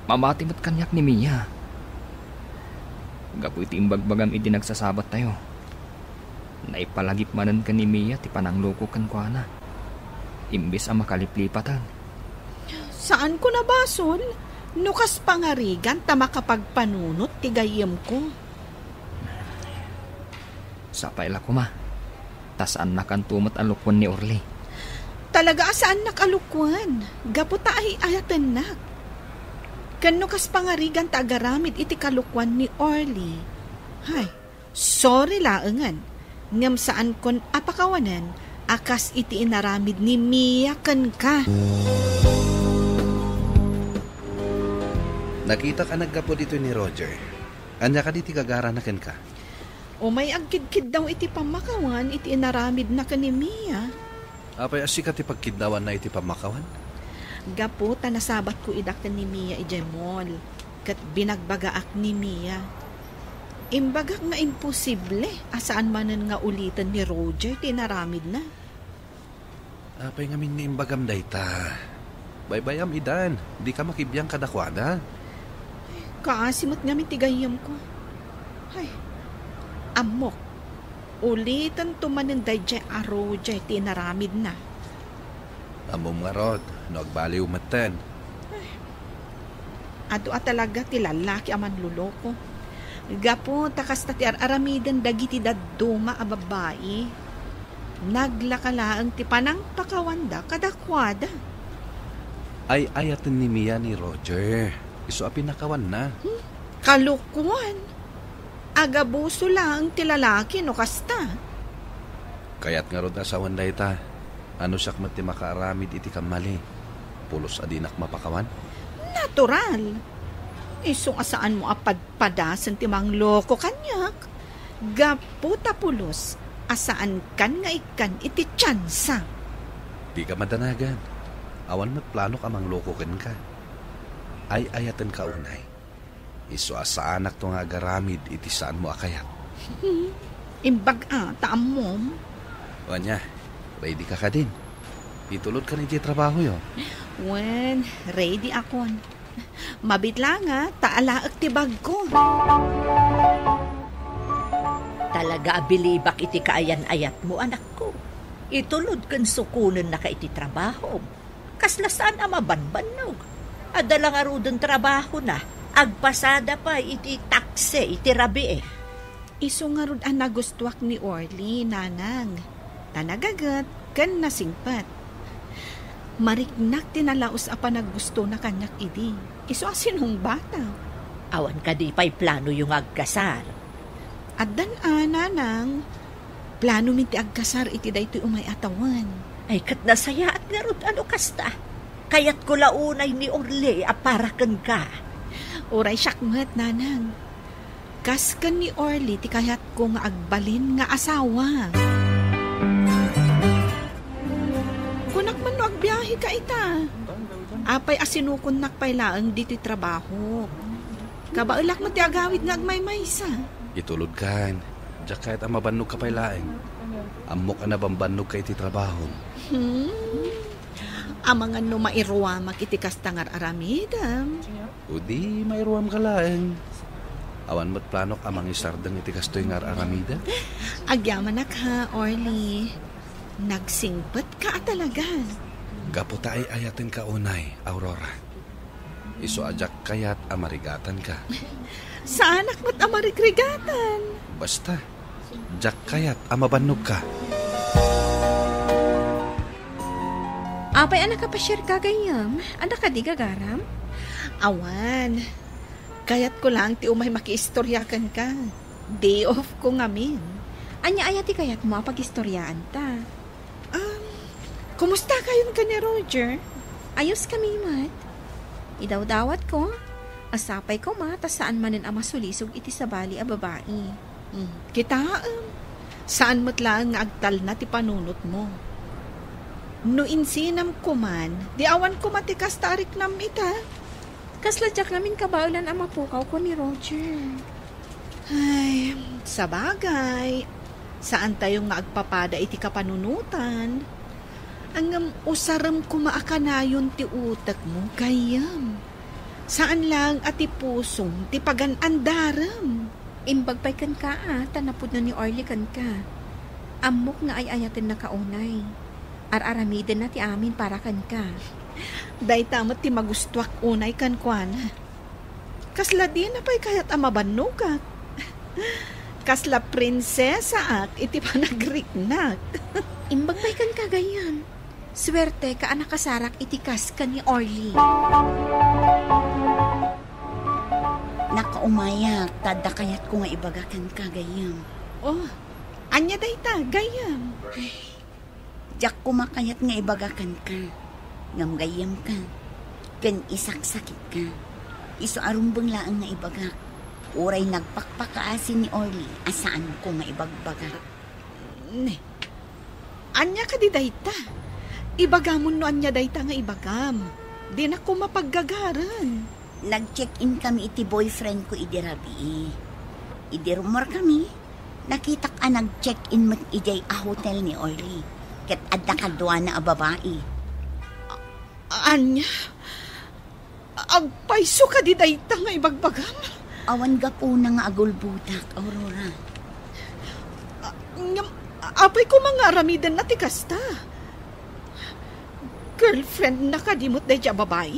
mamati met kaniak ni Mia. Gapu iti imbagbagam idi nagsasabattayo, naipalagip manen ken ni Mia ti pananglukok kenkuana, imbes a makaliplipaten. Saanko a basol no kas pangarigan ta makapagpanunot ti gayyemko. Sapay la koma, ta saannakanto met a lukwen ni Orly. Talaga a saannak a lukwen, gapu ta ay-ayatennak. Ken no kas pangarigan ta agaramid iti kalokuan ni Orly, hay, sorry laengen, ngem saankon a pakawanen a kas iti inaramid ni Mia kenka. Nakitak a naggapu ditoy ni Roger. Ania kadi ti gagarana kenka? Umay agkidkiddaw iti pammakawan iti inaramidna ken ni Mia. Apay a sika ti pagkiddawanna iti pammakawan? Gapu ta nasabatko ida ken ni Mia idiay mall, ket binagbagaak ni Mia. Imbagak nga imposible a saan manen nga uliten ni Roger ti inaramidna. Apay ngamin nga imbagam dayta? Baybayam idan, dika makibiang kadakuada. Kaasi met ngamin ti gayyemko. Ay, ammok, ulitento manen daydiay a Roger ti inaramidna. Ammom ngarud, no agbaliw metten. Ay, adu a talaga ti lalaki a manloloko. Gapu ta kasta ti ar-aramiden dagiti dadduma a babbai, naglaka laeng ti panangpakawanda kadakuada. Ay-ayaten ni Mia ni Roger. Isu a pinakawanna. Hmm? Kalokuan. Agabuso laeng ti lalaki no kasta. Kayat ngarud a sawen dayta. Ano siak met ti makaaramid iti kammali? Pulos a dinak mapakawan? Natural. Isu a saanmo a padpadasen ti mangloko kaniak. Gapu ta pulos a saankan nga ikkan iti tiansa. Dika madanagan. Awan met planok a mangloko kenka. Ay-ayatenka unay. Isu a saanakto nga agaramid iti saanmo a kayat. Imbag a, ta ammom. O ania, ready ka kadin? Itulodkan iti trabahoyo. Wen, ready akon. Mabit la nga, ta alaek ti bagko. Talaga a bilibak iti kaayan-ayatmo, anakko. Itulod ken sukonennaka iti trabahom. Kasla saan a mabanbannog. Adda la ngaruden trabahona. Agpasada pay iti taksi iti rabii. Isu ngarud a nagustuak ni Orly, nanang. Ta nagaget ken nasingpet. Mariknak ti nalaus a panaggustona kaniak idi. Isu a sinungbatak. Awan kadi pay planoyo nga agkasar? Addan a, nanang. Planomi ti agkasar iti daytoy umay a tawen. Ay, ket nasayaat ngarud a no kasta. Kayatko la unay ni Orly a para kenka. Uray siak met, nanang. Kas ken ni Orly ti kayatko nga agbalin nga asawa. Kunak man no agbiaheka ita. Apay a sinukonnak pay laeng ditoy trabaho. Kabaelak met ti agawid nga agmaymaysa. Itulodkan. Diak kayat a mabannogka pay laeng. Ammok a nabambannogka iti trabahom. Hmm? Amangan no mairuamak iti kasta nga ar-aramidem. O di, mairuamka laeng. Awan met planok a mangisardeng iti kastoy nga ar-aramidem. Agyamanak ha, Orly. Nagsingpetka a talaga. Gapu ta ay-ayatenka unay, Aurora. Isu a diak kayat a marigatanka. Saanak met a marigrigatan. Basta, diak kayat a mabannogka. Apay a nakapasiarka, gayyem? Adda kadi gagaram? Awan. Kayatko laeng ti umay makiistorya kenka. Day off ko ngamin. Ania aya ti kayatmo a pagistoryaanta? Um, kumusta kayon ken ni Roger? Ayos kami met. Idawdawatko, a sapay koma ta saan manen a masulisog iti sabali a babai. Hmm, kitaem, saan met laeng nga agtalna ti panunotmo. No insinam koman, di awan koma ti kasta a riknam ita. Kasla diak ngamin kabaelan a mapukawko ni Roger. Ay, sabagay, saantayo nga agpapada iti kapanunotan. Ngem usarem koma a kanayon ti utekmo, gayyem. Saan laeng a ti pusom ti pagan-andarem. Imbag pay kenka a, ta napudno ni Orly kenka. Ammok nga ay-ayatennaka unay. Ar-aramidenna ti amin para kenka. Dayta met ti magustuak unay kenkuana. Kasla dina pay kayat a mabannogak. Kasla prinsesaak iti panagriknak. Imbag pay kenka, gayyem. Suerteka a nakasarak iti kas ken ni Orly. Nakaumayak, ta adda kayatko nga ibaga kenka, gayyem. Oh, ania dayta, gayyem? Ay, diak koma kayat nga ibaga kenka. Ngem gayyemka, ken isaksakitka. Isu a rumbeng laeng nga ibagak. Uray nagpakpakaasi ni Orly a saanko nga ibagbaga. Ne. Ania kadi dayta? Ibagamon no ania dayta nga ibagam. Dinak koma paggagaren. Nag-check-in kami iti boyfriend ko idi rabii. Idi rummuar kami, nakitak a nag-check-in met idiay a hotel ni Orly. Ket adda kaduana a babai. Ania? Agpayso kadi dayta nga ibagbagam? Awan gapuna nga agulbotak, Aurora. A-, ngem, apay koma nga aramidenna ti kasta? Girlfriendna kadi met daydiay a babai?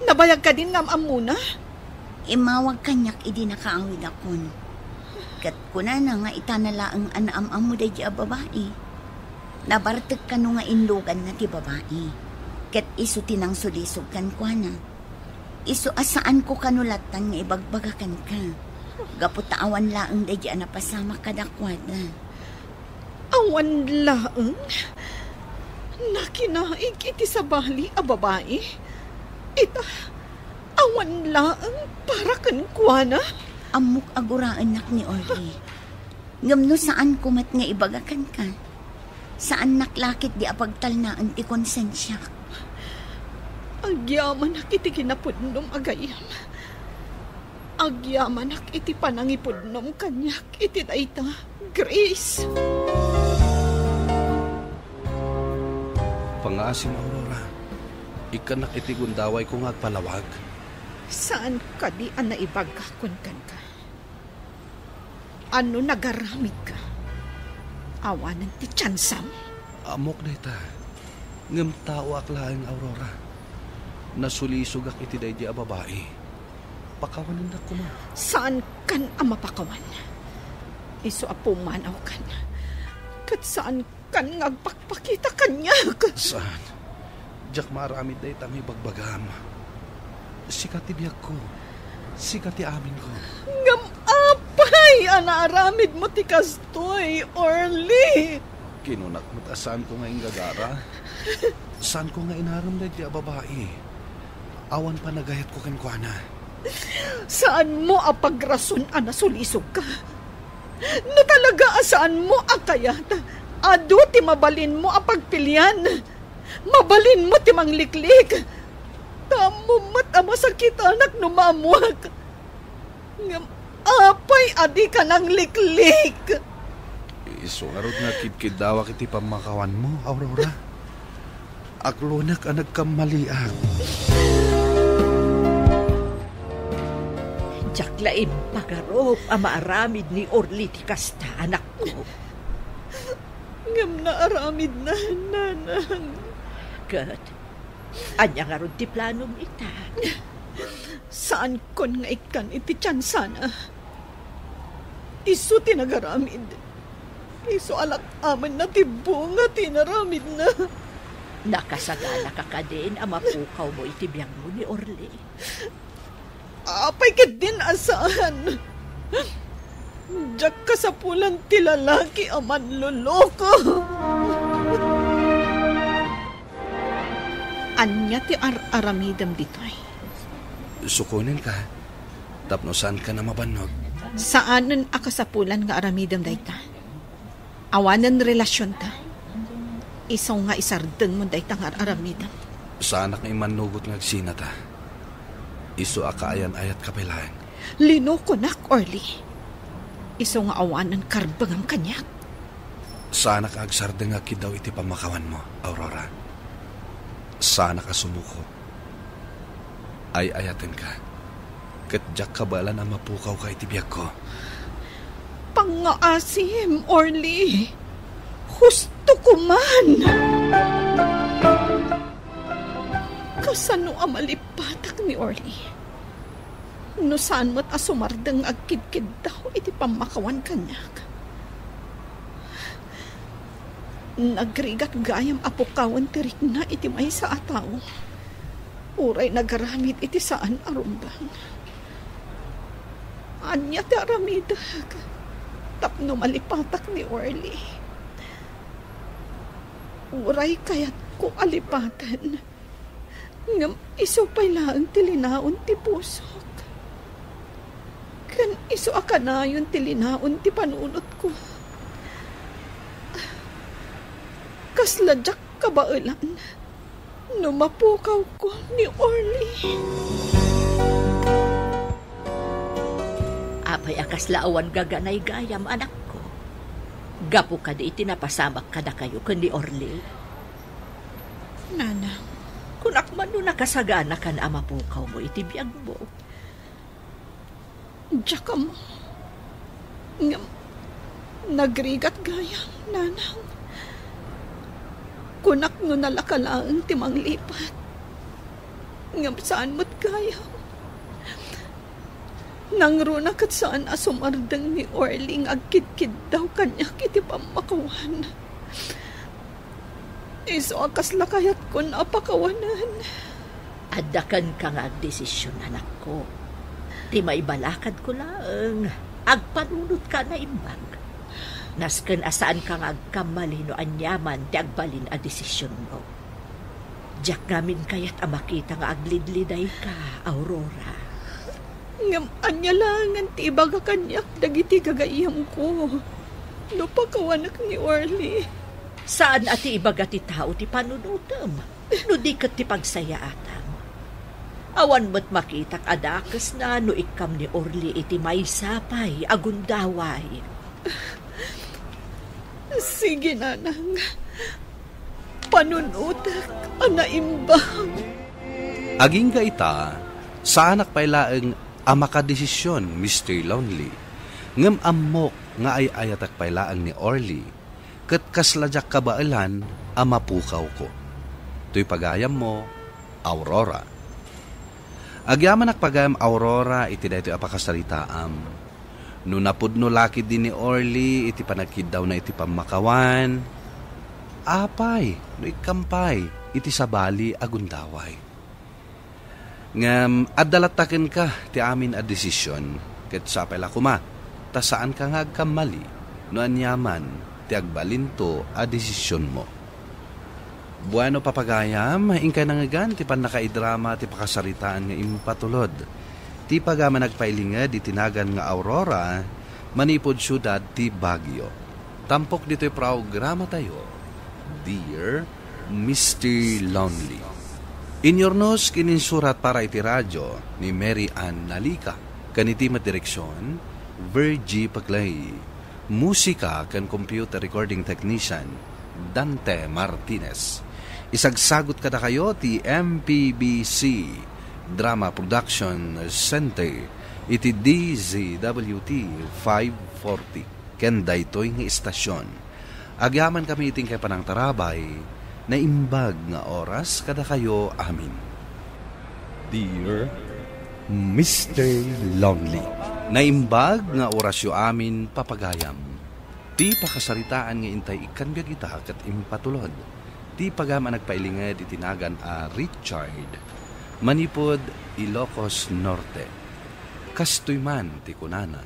Nabayag kadin nga am-ammona? Immawag kaniak idi nakaawidakon. Ket kunana nga itana laeng a naam-ammo daydiay a babai. Nabartek kano nga inluganna ti babai, ket isu ti nangsulisog kenkuana. Isu a saanko kano lattan nga ibagbaga kenka, gapu ta awan laeng daydiay a napasamak kadakuada. Awan laeng nakinaig iti sabali a babai. Ita, awan laeng para kenkuana. Ammok a guraennak ni Orly. Ngem no saanko met nga ibaga kenka, saannak la ketdi a pagtalnaen ti konsensiak. Agyamanak iti kinapudnom a gayyem. Agyamanak iti panangipudnom kaniak iti dayta, Grace. Pangngaasim, Aurora. Ikkannak iti gundawayko nga agpalawag. Saan kadi a naibaga kenka? Ano nagaramidka? Awanen ti tiansam? Ammok dayta. Ngem taoak laeng, Aurora. Nasulisogak iti daydi a babai. Pakawanennak koma. Saankan a mapakawan. Isu a pumanawkan. Ket saankan nga agpakpakita kaniak. Saan. Diak maaramid dayta nga ibagbagam. Sika ti biagko. Sika ti aminko. Ngem apay a naaramidmo ti kastoy, Orly? Kinunak met a saanko nga inggagara. Saanko nga inarem daydi a babai. Awan panagayatko kenkuana. Saanmo a pagrason a nasulisogka. No talaga a saanmo a kayat, adu ti mabalinmo a pagpilian. Mabalinmo ti mangliklik. Ta ammom met a masakitanak no maammoak. Ngem apay a dika nangliklik? Isu ngarud nga kidkiddawak iti pammakawanmo, Aurora. Aklonek a nagkammaliak. Diak la impagarup a maaramid ni Orly ti kasta, anakko. Ngem naaramidna, nanang. Ket ania ngarud ti planom ita? Saankon nga ikkan iti tiansana. Isu ti nagaramid. Isu a lak-amenna ti bunga ti inaramidna. Nakasagana ka kadin a mapukawmo iti biagmo ni Orly? Apay ketdin a saan? Diak kasapulan ti lalaki a manloloko. Ania ti ar-aramidem ditoy? Sukonenka, tapno saanka a mabannog. Saanen a kasapulan nga aramidem dayta. Awanen relasionta. Isu nga isardengmo dayta nga ar-aramidem. Saanak nga immannugot nga agsinata. Isu a kaayan-ayatka pay laeng. Linokonak, Orly. Isu nga awanen karbengam kaniak. Saanak a agsardeng nga agkiddaw iti pammakawanmo, Aurora. Saanak a sumuko. Ay-ayatenka. Ket diak kabaelan a mapukawka iti biagko. Pangngaasim, Orly. Husto ko man. Kasano a malipatak ni Orly? No saan met a sumardeng nga agkidkiddaw iti pammakawan kaniak. Nagrigat gayam a pukawen ti rikna iti maysa a tao. Uray nagaramid iti saan a rumbeng. Ania ti aramidek tapno malipatak ni Orly? Uray kayatko a lipaten. Ngem isu pay laeng ti linaon ti pusok. Ken isu a kanayon ti linaon ti panunotko. Kasla diak kabaelan no mapukawko ni Orly. Apay a kasla awan gaganay gayam, anakko? Gapu kadi iti napasamak kadakayo ken ni Orly? Nanang. Kunak man no nakasaganakan a mapukawmo iti biagmo. Diak ammo. Ngem, nagrigat gayam, nanang. Kunak no nalaka laeng ti manglipat. Ngem saan met gayam. Nangruna ket saan a sumardeng ni Orly nga agkidkiddaw kaniak iti pammakawan. Isu a kasla kayatkon a pakawanen. Adda kenka nga agdesision, anakko. Ti maibalakadko laeng, agpanunotka a naimbag. Nasken a saanka nga agkammali no aniaman ti agbalin a desisionmo. Diak ngamin kayat a makita nga aglidlidayka, Aurora. Ngem ania laengen ti ibaga kaniak dagiti gagayyemko no pakawanak ni Orly? Saan a ti ibaga ti tao ti panunotem, no di ket ti pagsayaatam. Awan met makitak a dakesna no ikkam ni Orly iti maysa pay a gundaway. Sige, nanang. Panunotek a naimbag. Agingga ita, saanak pay laeng a makadesision, Mister Lonely. Ngem ammok nga ay-ayatek pay laeng ni Orly, ket kasla diak kabaelan a mapukawko. Toy pagayammo, Aurora. Agyamanak pagayam, Aurora, iti daytoy a pakasaritaam. No napudno la ketdi ni Orly iti panagkiddawna iti pammakawan, apay no ikkam pay iti sabali a gundaway? Ngem adda latta kenka ti amin a desision, ket sapay la koma ta saanka nga agkammali no aniaman ti agbalinto a desisionmo. Bueno, papagayam, inkay nangngegan ti pannakaidrama ti pakasaritaan nga impatulod ti pagayam a nagpailinged iti nagan nga Aurora manipud siudad ti Baguio. Tampok ditoy programatayo, Dear Mister Lonely. Inyurnos ken insurat para iti radio ni Mary Ann Nalica, ken iti met direksion, Virgie Paclay. Musika ken computer recording technician, Dante Martinez. Isagsagut kadakayo ti M P B C Drama Production Center iti D Z W T five forty ken daytoy nga istasyon. Agyamankami iti inkay panangtarabay, naimbag nga oras kadakayo amin. Dear Mister Lonely. Naimbag nga orasyo amin, papagayam. Ti pakasaritaan nga intay ikkan biag ita ket impatulod ti pagayam a nagpailinged iti nagan a Richard manipud Ilocos Norte. Kastoy man ti kunana,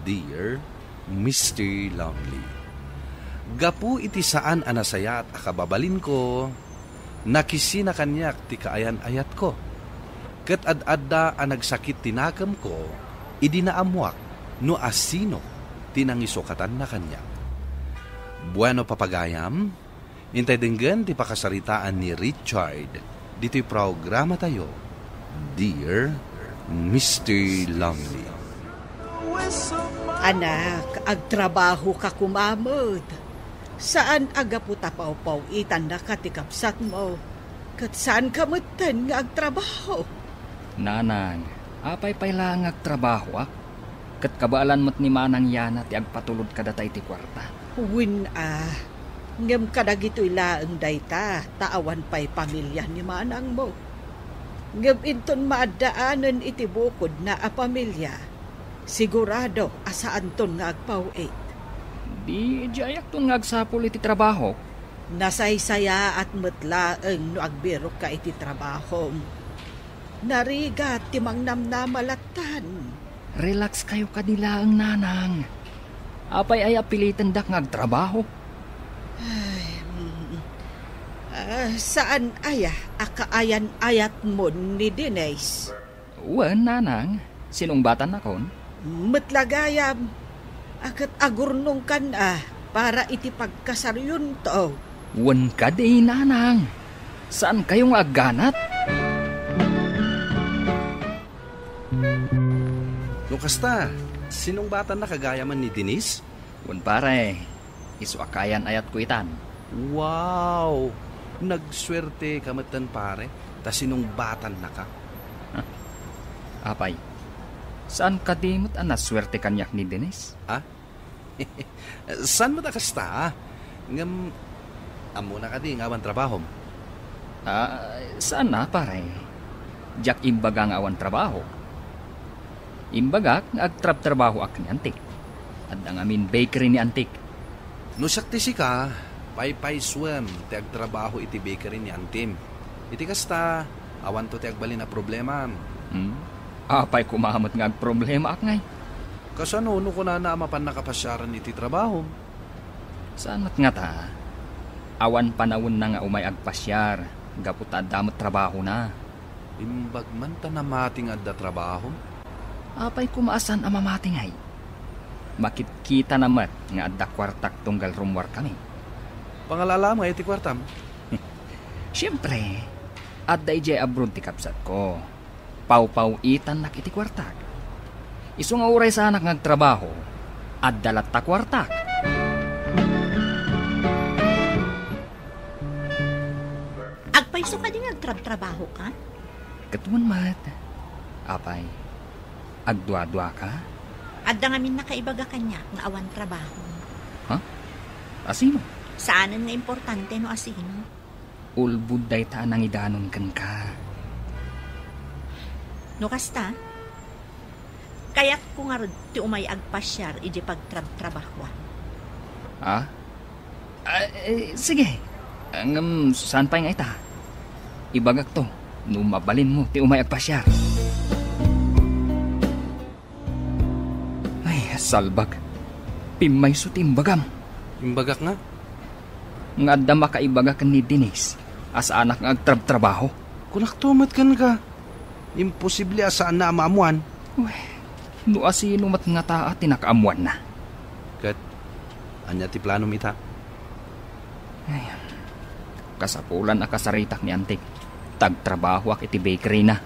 Dear Mister Lonely. Gapu iti saan a nasayaat a kababalinko, nakisina kaniak ti kaayan-ayatko. Ket ad-adda a nagsakit ti nakemko idi naammoak no asino ti nangisukatanna kaniak. Bueno, papagayam, intay denggen ti pakasaritaan ni Richard ditoy programatayo, Dear Mister Lonely. Anak, agtrabahoka koma met. Saan a gapu ta pawpaw-itannaka ti kabsatmo, ket saanka metten nga agtrabaho. Nanang, apay pay la nga agtrabahoak? Ket kabaelan met ni Manang Yana ti agpatulod kadata iti kuarta. Wen a, ngem kadagitoy laeng dayta ta awan pay pamilia ni manangmo. Ngem inton maaddaanen iti bukodna a pamilia, sigurado a saanton nga agpaw-it. Di, diayakton nga agsapul iti trabahok. Nasaysayaat met laeng no agbirokka iti trabahom. Narigat ti mangnamnama lattan. Relax kayo kadi laeng, Nanang. Apay aya a pilitendak nga agtrabaho? Ay, mm. Ah, saan aya a kaayan-ayatmon ni Denise? Wen, Nanang. Sinungbatannakon? Met la gayam, a ket agurnongkan a para iti pagkasaryonto. Wen kadi, Nanang. Saankayo nga agganat? No kasta, sinungbatannaka gayamen ni Denise? Wen, pare. Isu a kaayan-ayatko itan. Wow! Nagsuerteka metten, pare, ta sinungbatannaka. Apay, saan kadi met a nasuerte kaniak ni Denise? Ha? Saan met a kasta? Ngem, ammona kadi nga awan trabahom? Ah, saan a, pare. Diak imbaga nga awan trabaho. Imbagak nga agtrabtrabahoak ni Antik. Adda ngamin bakery ni Antik. No siak ti sika, paypaysuem ti agtrabaho iti bakery ni Antim. Iti kasta, awanto ti agbalin a problema. Hmm? Apay koma met nga agproblemaak ngay? Kasano no kunana a mapannaka pasiaren iti trabahom? Saan met ngata? Awan panawenna nga umay agpasiar gapu ta adda met trabahona. Imbag man ta namati nga adda trabaho. Apay koma a saan a mamati ngay? Makitkitana met nga adda kuartak tunggal rummuarkami. Pangalala mo iti kuartam? Siempre, adda idiay abroad ti kabsatko. Pawpaw-itannak iti kuartak. Isu nga uray saanak nga agtrabaho, adda latta kuartak. Agpayso kadi nga agtrabtrabahoka? Ket wen met. Apay, agduaduaka? Adda ngamin nakaibaga kaniak nga awan trabaho. Ha? Asino? Saanen nga importante no asino. Ulbod dayta a nangidanon kenka. No kasta, kayatko ngarud ti umay agpasiar iti pagtrabtrabahoam. Ah? Ah, eh, sige. Ngem saan pay nga ita? Ibagakto no mabalinmo ti umay agpasiar. Ay, salbag. Pimmayso ti imbagam. Imbagak nga? Nga adda makaibaga ken ni Denise a saanak nga agtrabtrabaho. Kunakto met kenka, imposible a saanna a maammoan. Uy, no asino met ngata a ti nakaammoanna. Ket ania ti planom ita? Ay, kasapulan a kasaritak ni Antik, ta agtrabahoak iti bakery-na.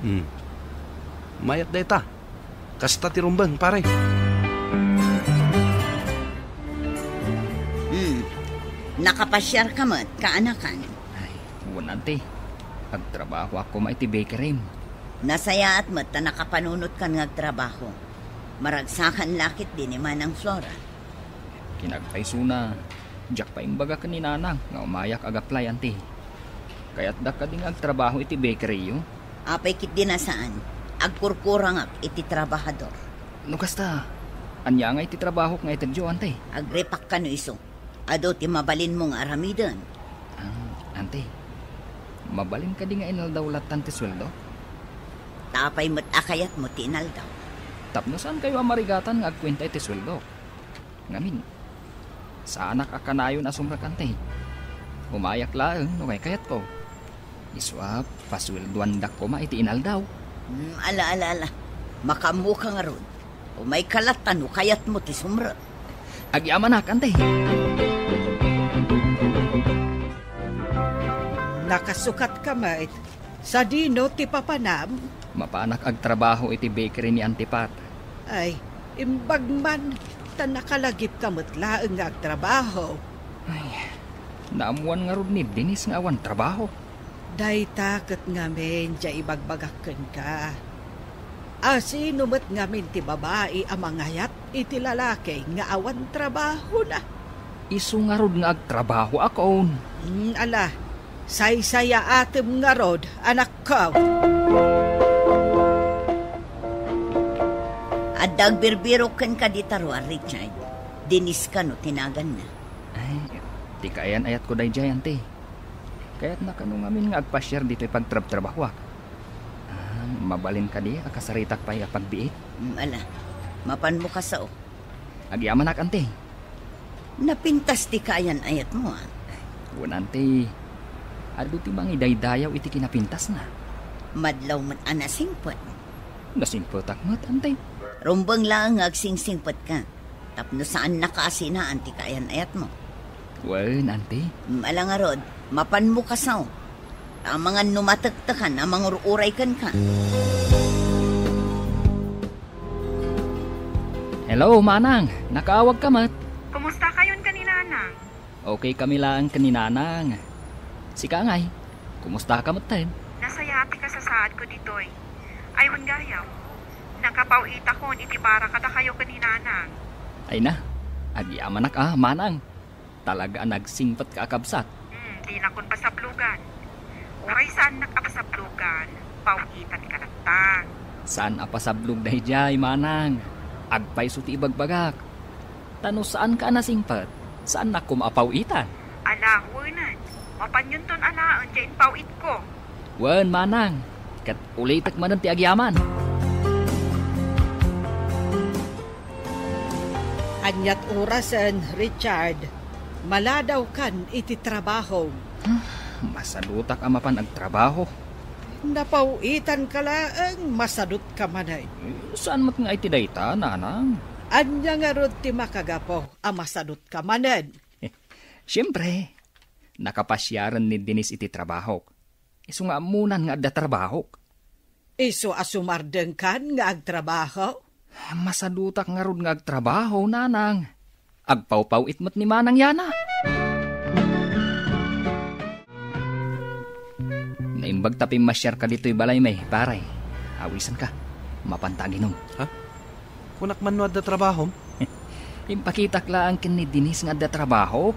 Hmm. Mayat dayta. Kasta ti rumbeng, pare. Hmm. Nakapasiarka met, kaanakan? Ay, wen, Anti. Agtrabahoak koma iti bakery. Nasayaat met ta nakapanunotkan nga agtrabaho. Maragsakan la ketdi ni Manang Flora. Ken agpaysona, diak pay imbaga ken ni Nanang nga umayak ag-apply, Anti. Kayatdak kadi nga agtrabaho iti bakery-yo? Apay ketdi a saan, agkurkurangak iti trabahador. No kasta, ania ngay ti trabahok nga itedyo, Anti? Agripak kano isu. Adu ti mabalinmo nga aramiden. Ah, Anti, mabalin kadi nga inaldaw lattan ti sueldo? Ta apay met a kayatmo ti inaldaw? Tapno saankayo a marigatan nga agkuenta iti sueldo. Ngamin, saanak a kanayon a sumrek, Anti. Umayak laeng no kaykayatko. Isu a, pasueldoandak koma iti inaldaw. Hmm, ala, ala, ala. Makaammoka ngarud. Umayka latta no kayatmo ti sumrek. Agyamanak, Anti. Nakasukatka met. Sadino ti papanam? Mapanak agtrabaho iti bakery ni Anti Pat. Ay, imbag man, ta nakalagipka met laeng nga agtrabaho. Ay, naammoan ngarud ni Denise nga awan trabaho. Dayta ket ngamin ti ibagbagak kenka. Asino met ngamin ti babai a mangayat iti lalaki nga awan trabahona? Isu ngarud nga agtrabahoakon. Hmm, ala, saysayaatem ngarud, anakko. Adda agbirbirok kenka dita rua, Richard. Denise kano ti naganna. Ay, ti kaayan-ayatko daydiay, Anti. Kayatna kano ngamin nga agpasiar ditoy pagtrabtrabahoak. Ah, mabalin kadi a kasaritak pay a pagbiit? Mm, ala, mapanmo kasao. Agyamanak, Anti. Napintas ti kaayan-ayatmo, a? Wen, Anti. Adu ti mangidaydayaw iti kinapintasna. Madlaw met a nasingpet. Nasingpetak met, Anti. Rumbeng laeng nga agsingsingpetka. Tapno saannaka a sinaan ti kaayan-ayatmo. Wen, Anti. Mm, ala ngarud, mapanmo kasao. Ta amangan no matektekan a mangur-uray kenka. Hello, Manang. Nakaawagka met. Kumusta kayon ken ni Nanang? Okay kami laeng ken ni Nanang. Sika ngay, kumusta ka metten? Nasayaat ti kasasaadko ditoy. Ay, wen gayam. Nakapaw-itakon iti para kadakayo ken ni Nanang. Ay na, agyamanak a, Manang. Talaga a nagsingpet ka a kabsat. Hmm, dinakon pasablogan. Uray saannak a pasablogan, paw-itanka latta. Saan a pasablog daydiay, Manang. Agpayso ti ibagbagak. Ta no saanka a nasingpet, saannak koma a paw-itan. Ala, wenen. Mapanyonton alaen diay impaw-itko. Wen, Manang. Ket ulitek manen ti agyaman. Aniat orasen, Richard? Maladawkan iti trabahom. Masadutak a mapan agtrabaho. Napaw-itanka laeng, masadutka manen. Eh, saan met nga iti dayta, nanang? Ania ngarud ti makagapu a masadutka manen? Siempre, nakapasiaren ni Denise iti trabahok. Isu nga ammonan nga adda trabahok. Isu a sumardengkan nga agtrabaho? Masadutak ngarud nga agtrabaho, nanang. Agpawpaw-it met ni Manang Yana. Naimbag ta pimmasiarka ditoy balaymi, pare. Awisanka. Mapanta aginom. Ha? Kunak man no adda trabahom? Impakitak laeng ken ni Denise nga adda trabahok.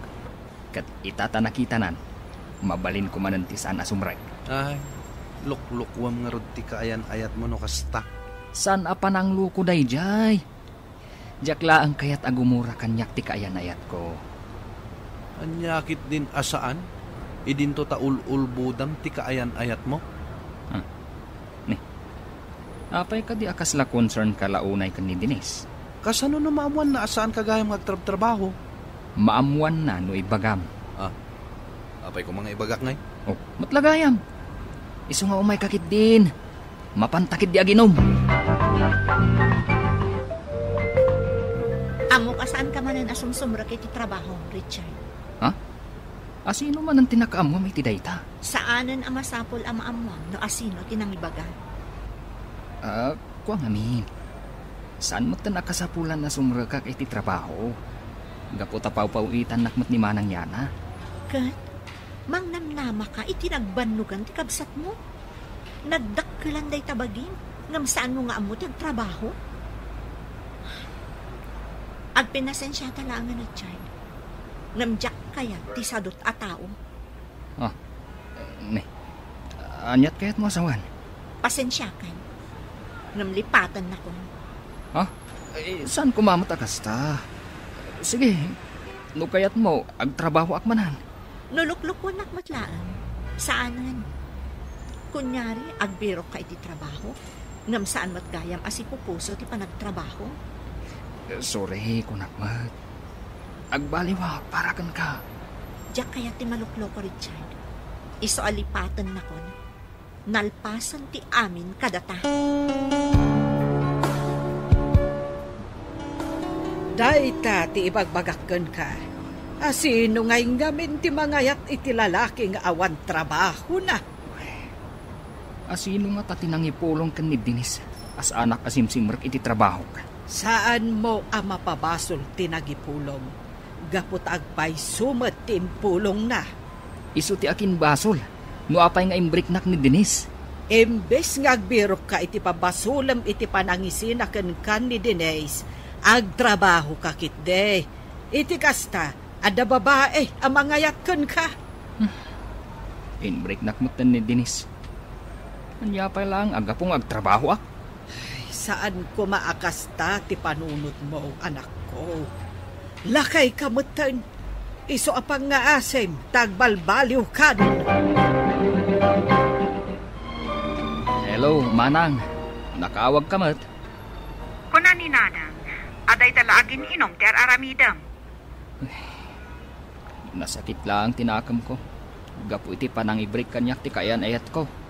Ket ita ta nakitanan, mabalinko manen ti saan a sumrek. Ay, luklukuam ngarud ti kaayan-ayatmo no kasta. Saan a panangluko daydiay. Diak laeng kayat a gumura kaniak ti kaayan-ayatko. Ania ketdin a saan? Idinto ta ul-ulbodam ti kaayan-ayatmo? Hmm. Ni, apay kadi a kasla concernka la unay ken ni Denise? Kasano no maammoanna a saanka gayam nga agtrabtrabaho? Maammoanna no ibagam. Ah, apay koma nga ibagak ngay? Oh, met la gayam. Isu nga umayka ketdin. Mapanta ketdi aginom. Ammok a saanka manen a sumsumrek iti trabaho, Richard. Ha? Asino manen ti nakaammom iti dayta? Saanen a masapul a maammuam no asino ti nangibaga. Ah, kua ngamin. Saan metten a kasapulan a sumrekak iti trabaho? Gapu ta pawpaw-itannak met ni Manang Yana. Ket, mangnamnamaka iti nagbannogan ti kabsatmo? Nagdakkelan dayta bagim, ngem saanmo nga ammo ti agtrabaho? Agpinasensiata laengen, Richard. Ngem diak kayat ti sadut a tao. Ah, ni. Aniat kayatmo a sawen? Pasensiakan. Ngem lipatennakon. Ha? Eh, saan koma met a kasta? Sige, no kayatmo, agtrabahoak manen. No luklukuennak met laeng, saanen. Kunyari, agbirokka iti trabaho, ngem saan met gayam a sipupuso ti panagtrabaho. Eh, sorry, kunak met. Agbaliwak para kenka. Diak kayat ti malukloko, Richard. Isu a lipatennakon. Nalpasen ti amin kadata. Dayta ti ibagbagak kenka. Asino ngay ngamin ti mangayat iti lalaki nga awan trabahona? Asino ngata ti nangipulong ken ni Denise a saanak a simsimrek iti trabahok? Saanmo a mapabasol ti nagipulong, gapu ta agpayso met ti impulongna. Isu ti akinbasol no apay nga imbriknak ni Denise. Imbes nga agbirokka iti pabasolem iti panangisina kenka ni Denise, agtrabahoka ketdi. Iti kasta, adda babai a mangayat kenka. Hmm. Inbriknak metten ni Denise. Ania pay laeng a gapu nga agtrabahoak? Ay, saan koma a kasta ti panunotmo, anakko. Lakayka metten. Isu a pangngaasim ta agbalbaliwkan. Hello, Manang. Nakaawagka met? Kuna ni Nanang, adda ita la agin-inom ti ar-aramidem. Nasakit laeng ti nakemko gapu iti panangibrek kaniak ti kaayan-ayatko.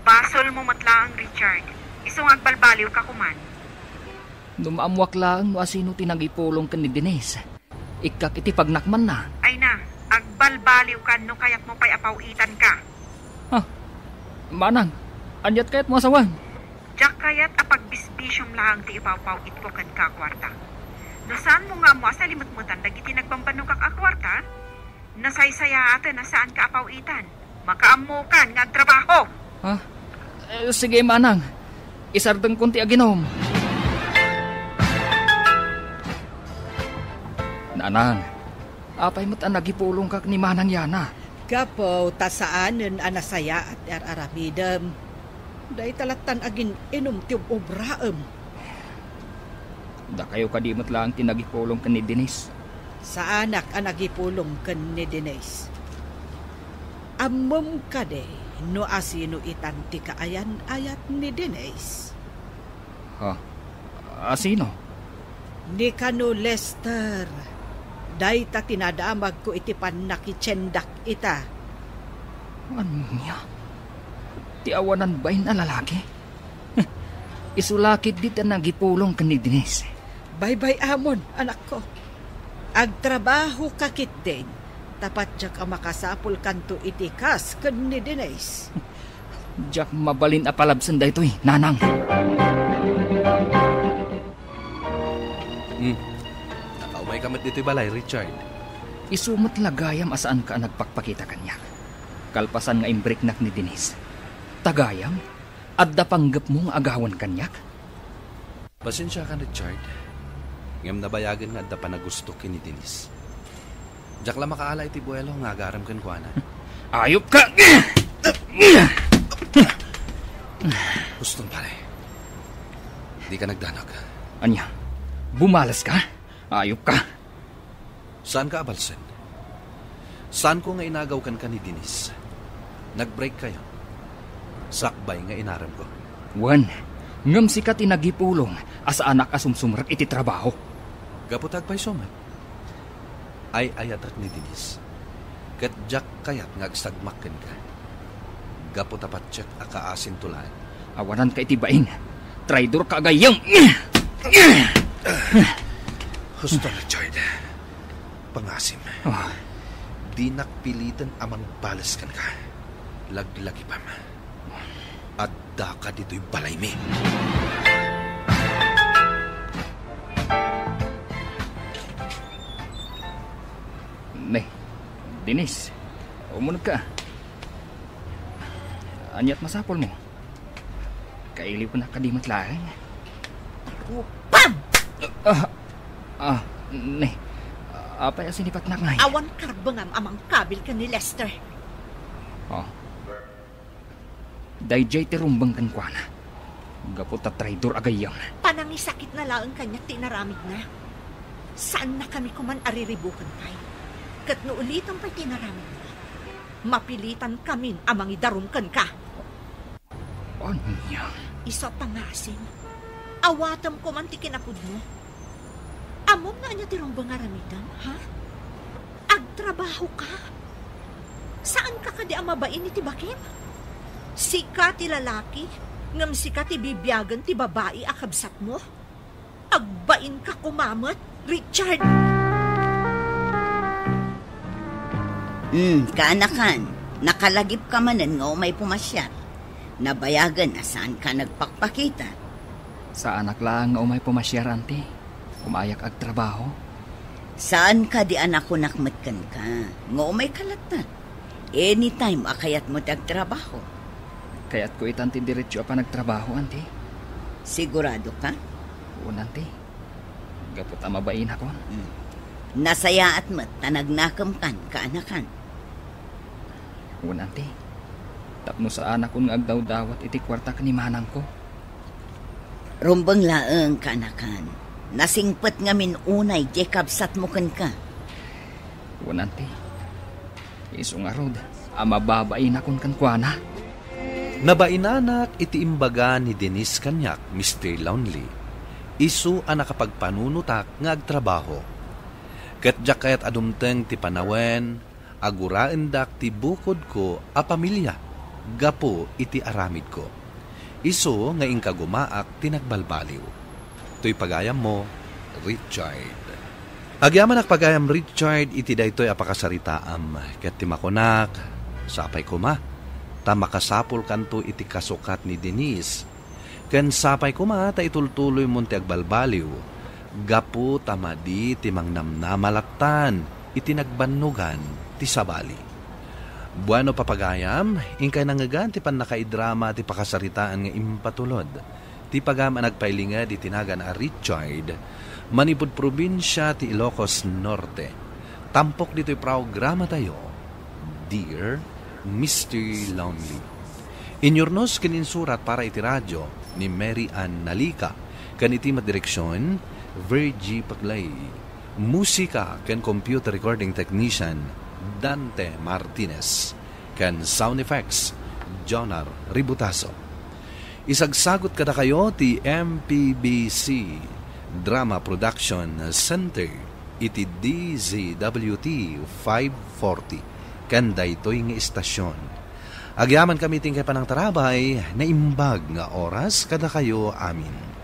Basolmo met laeng, Richard. Isu nga agbalbaliwka koman. No maammoak laeng no asino ti nagipulong ken ni Denise, ikkak iti pagnakmanna. Ay na, agbalbaliwkan no kayatmo pay a paw-itanka. Ha? Manang, aniat kayatmo a sawen? Diak kayat a pagbisbisiom laeng ti ipawpaw-itko kenka a kuarta. No saanmo nga ammo a salimetmetan dagiti nagbambannogak a kuarta, nasaysayaaten a saanka a paw-itan. Makaammokan nga agtrabaho. Ha? Eh, sige, Manang. Isardengkon ti aginom. Nanang, apay met a nagipulongka ni Manang Yana? Gapu ta saanen a nasayaat ti ar-aramidem. Dayta lattan agin-inum ti ub-obraem. Dakayo kadi met laeng ti nagipulong ken ni Denise? Saanak a nagipulong ken ni Denise. Ammom kadi no asino itan ti kaayan-ayat ni Denise? Ha? Asino? Ni kano, Lester, dayta ti nadamagko iti pannakitiendak ita. Ania? Ti awanan bain a lalaki? Isu la ketdi ti nagipulong ken ni Denise. Baybay-amon, anakko. Agtrabahoka ketdin, tapno diak a makasapulkanto iti kas ken ni Denise. Diak mabalin a palabsen daytoy, nanang. Hmm. Nakaumayka met ditoy balay, Richard. Isu met la gayam a saanka a nagpakpakita kaniak. Kalpasan nga imbriknak ni Denise. Ta gayam, adda panggepmo nga agawan kaniak? Pasensiakan, Richard. Ngem nabayagen nga adda panagustok ken ni Denise. Diak la makaala iti buelo nga agarem kenkuana. Ayupka! Huston, pare. Dika nagdanag. Ania? Bumaleska? Ayupka! Saanka a balsen? Saanko nga inagaw kenka ni Denise. Nag-breakkayo. Sakbay nga inaremko. Wen, ngem sika ti nagipulong a saanak a sumsumrek iti trabaho. Gapu ta agpayso met. Ay-ayatek ni Denise. Ket diak kayat nga agsagmak kenka. Gapu ta patiek a kaasinto laeng. Awananka iti bain. Traidorka a gayyem. Husto, Richard. Pangasim. Ah. Dinak piliten a mangbales kenka. Laglagipem. Addaka ditoy balaymi. Ne, Denise, umunegka. Ania't masapulmo? Kailiwnak kadi met laeng? Upam! Ah, ah, ne, apay a sinipatnak ngay? Awan karbengam a mangkabil ken ni Lester. Oh. Daydiay ti rumbeng kenkuana. Gapu ta traidor a gayyem. Panangisakitna laeng kaniak ti inaramidna. Saannakami koman a riribuken pay. Ket no ulitem pay ti inaramidna, mapilitankamin a mangidarum kenka. Ania? Isu a pangasim. Awatem koman ti kinapudmo. Ammom no ania ti rumbeng nga aramidem, ha? Agtrabahoka. Saanka kadi a mabain iti bakim? Sika ti lalaki, ngem sika ti bibiagen ti babai a kabsatmo? Agbainka koma met, Richard! Hmm, kaanakan, nakalagipka manen nga umay pumasiar. Nabayagen a saanka nagpakpakita. Saanak laeng nga umay pumasiar, anti. Umayak agtrabaho. Saan kadi a nakunak met kenka nga umayka latta? Anytime a kayatmo ti agtrabaho. Kayatko itan ti diretso a panagtrabaho, anti. Siguradoka? Wen, anti. Gapu ta mabainakon. Hmm. Nasayaat met ta nagnakemkan, kaanakan. Wen, anti. Tapno saanakon nga agdawdawat iti kuarta ken ni manangko. Rumbeng laeng, kaanakan. Nasingpet ngamin unay diay kabsatmo kenka. Wen, anti. Isu ngarud a mababainakon kenkuana. Nabainanak iti imbaga ni Denise kaniak, Mister Lonely. Isu a nakapagpanunotak nga agtrabaho. Ket diak kayat a dumteng ti panawen a guraendak ti bukodko a pamilia gapu iti aramidko. Isu nga inkagumaak ti nagbalbaliw. Toy pagayammo, Richard. Agyamanak pagayam, Richard, iti daytoy a pakasaritaam, ket ti makunak, sapay koma, ta makasapulkanto iti kasukat ni Denise. Ken sapay koma ta itultuloymon ti agbalbaliw, gapu ta madi ti mangnamnama lattan iti nagbannogan ti sabali. Bueno, papagayam, inkay nangngegan ti pannakaidrama ti pakasaritaan nga impatulod ti pagayam a nagpailinged iti nagan a Richard manipud probinsia ti Ilocos Norte. Tampok ditoy programatayo, Dear Mister Lonely. Inyurnos ken insurat para iti radio ni Mary Ann Nalica, ken iti met direksion, Virgie Paclay. Musika ken computer recording technician, Dante Martinez. Ken sound effects, Jonar Ributaso. Isagsagut kadakayo ti M P B C Drama Production Center iti D Z W T five forty ken daytoy nga istasyon. Agyamankami ti inkay panangtarabay, naimbag nga oras kadakayo amin.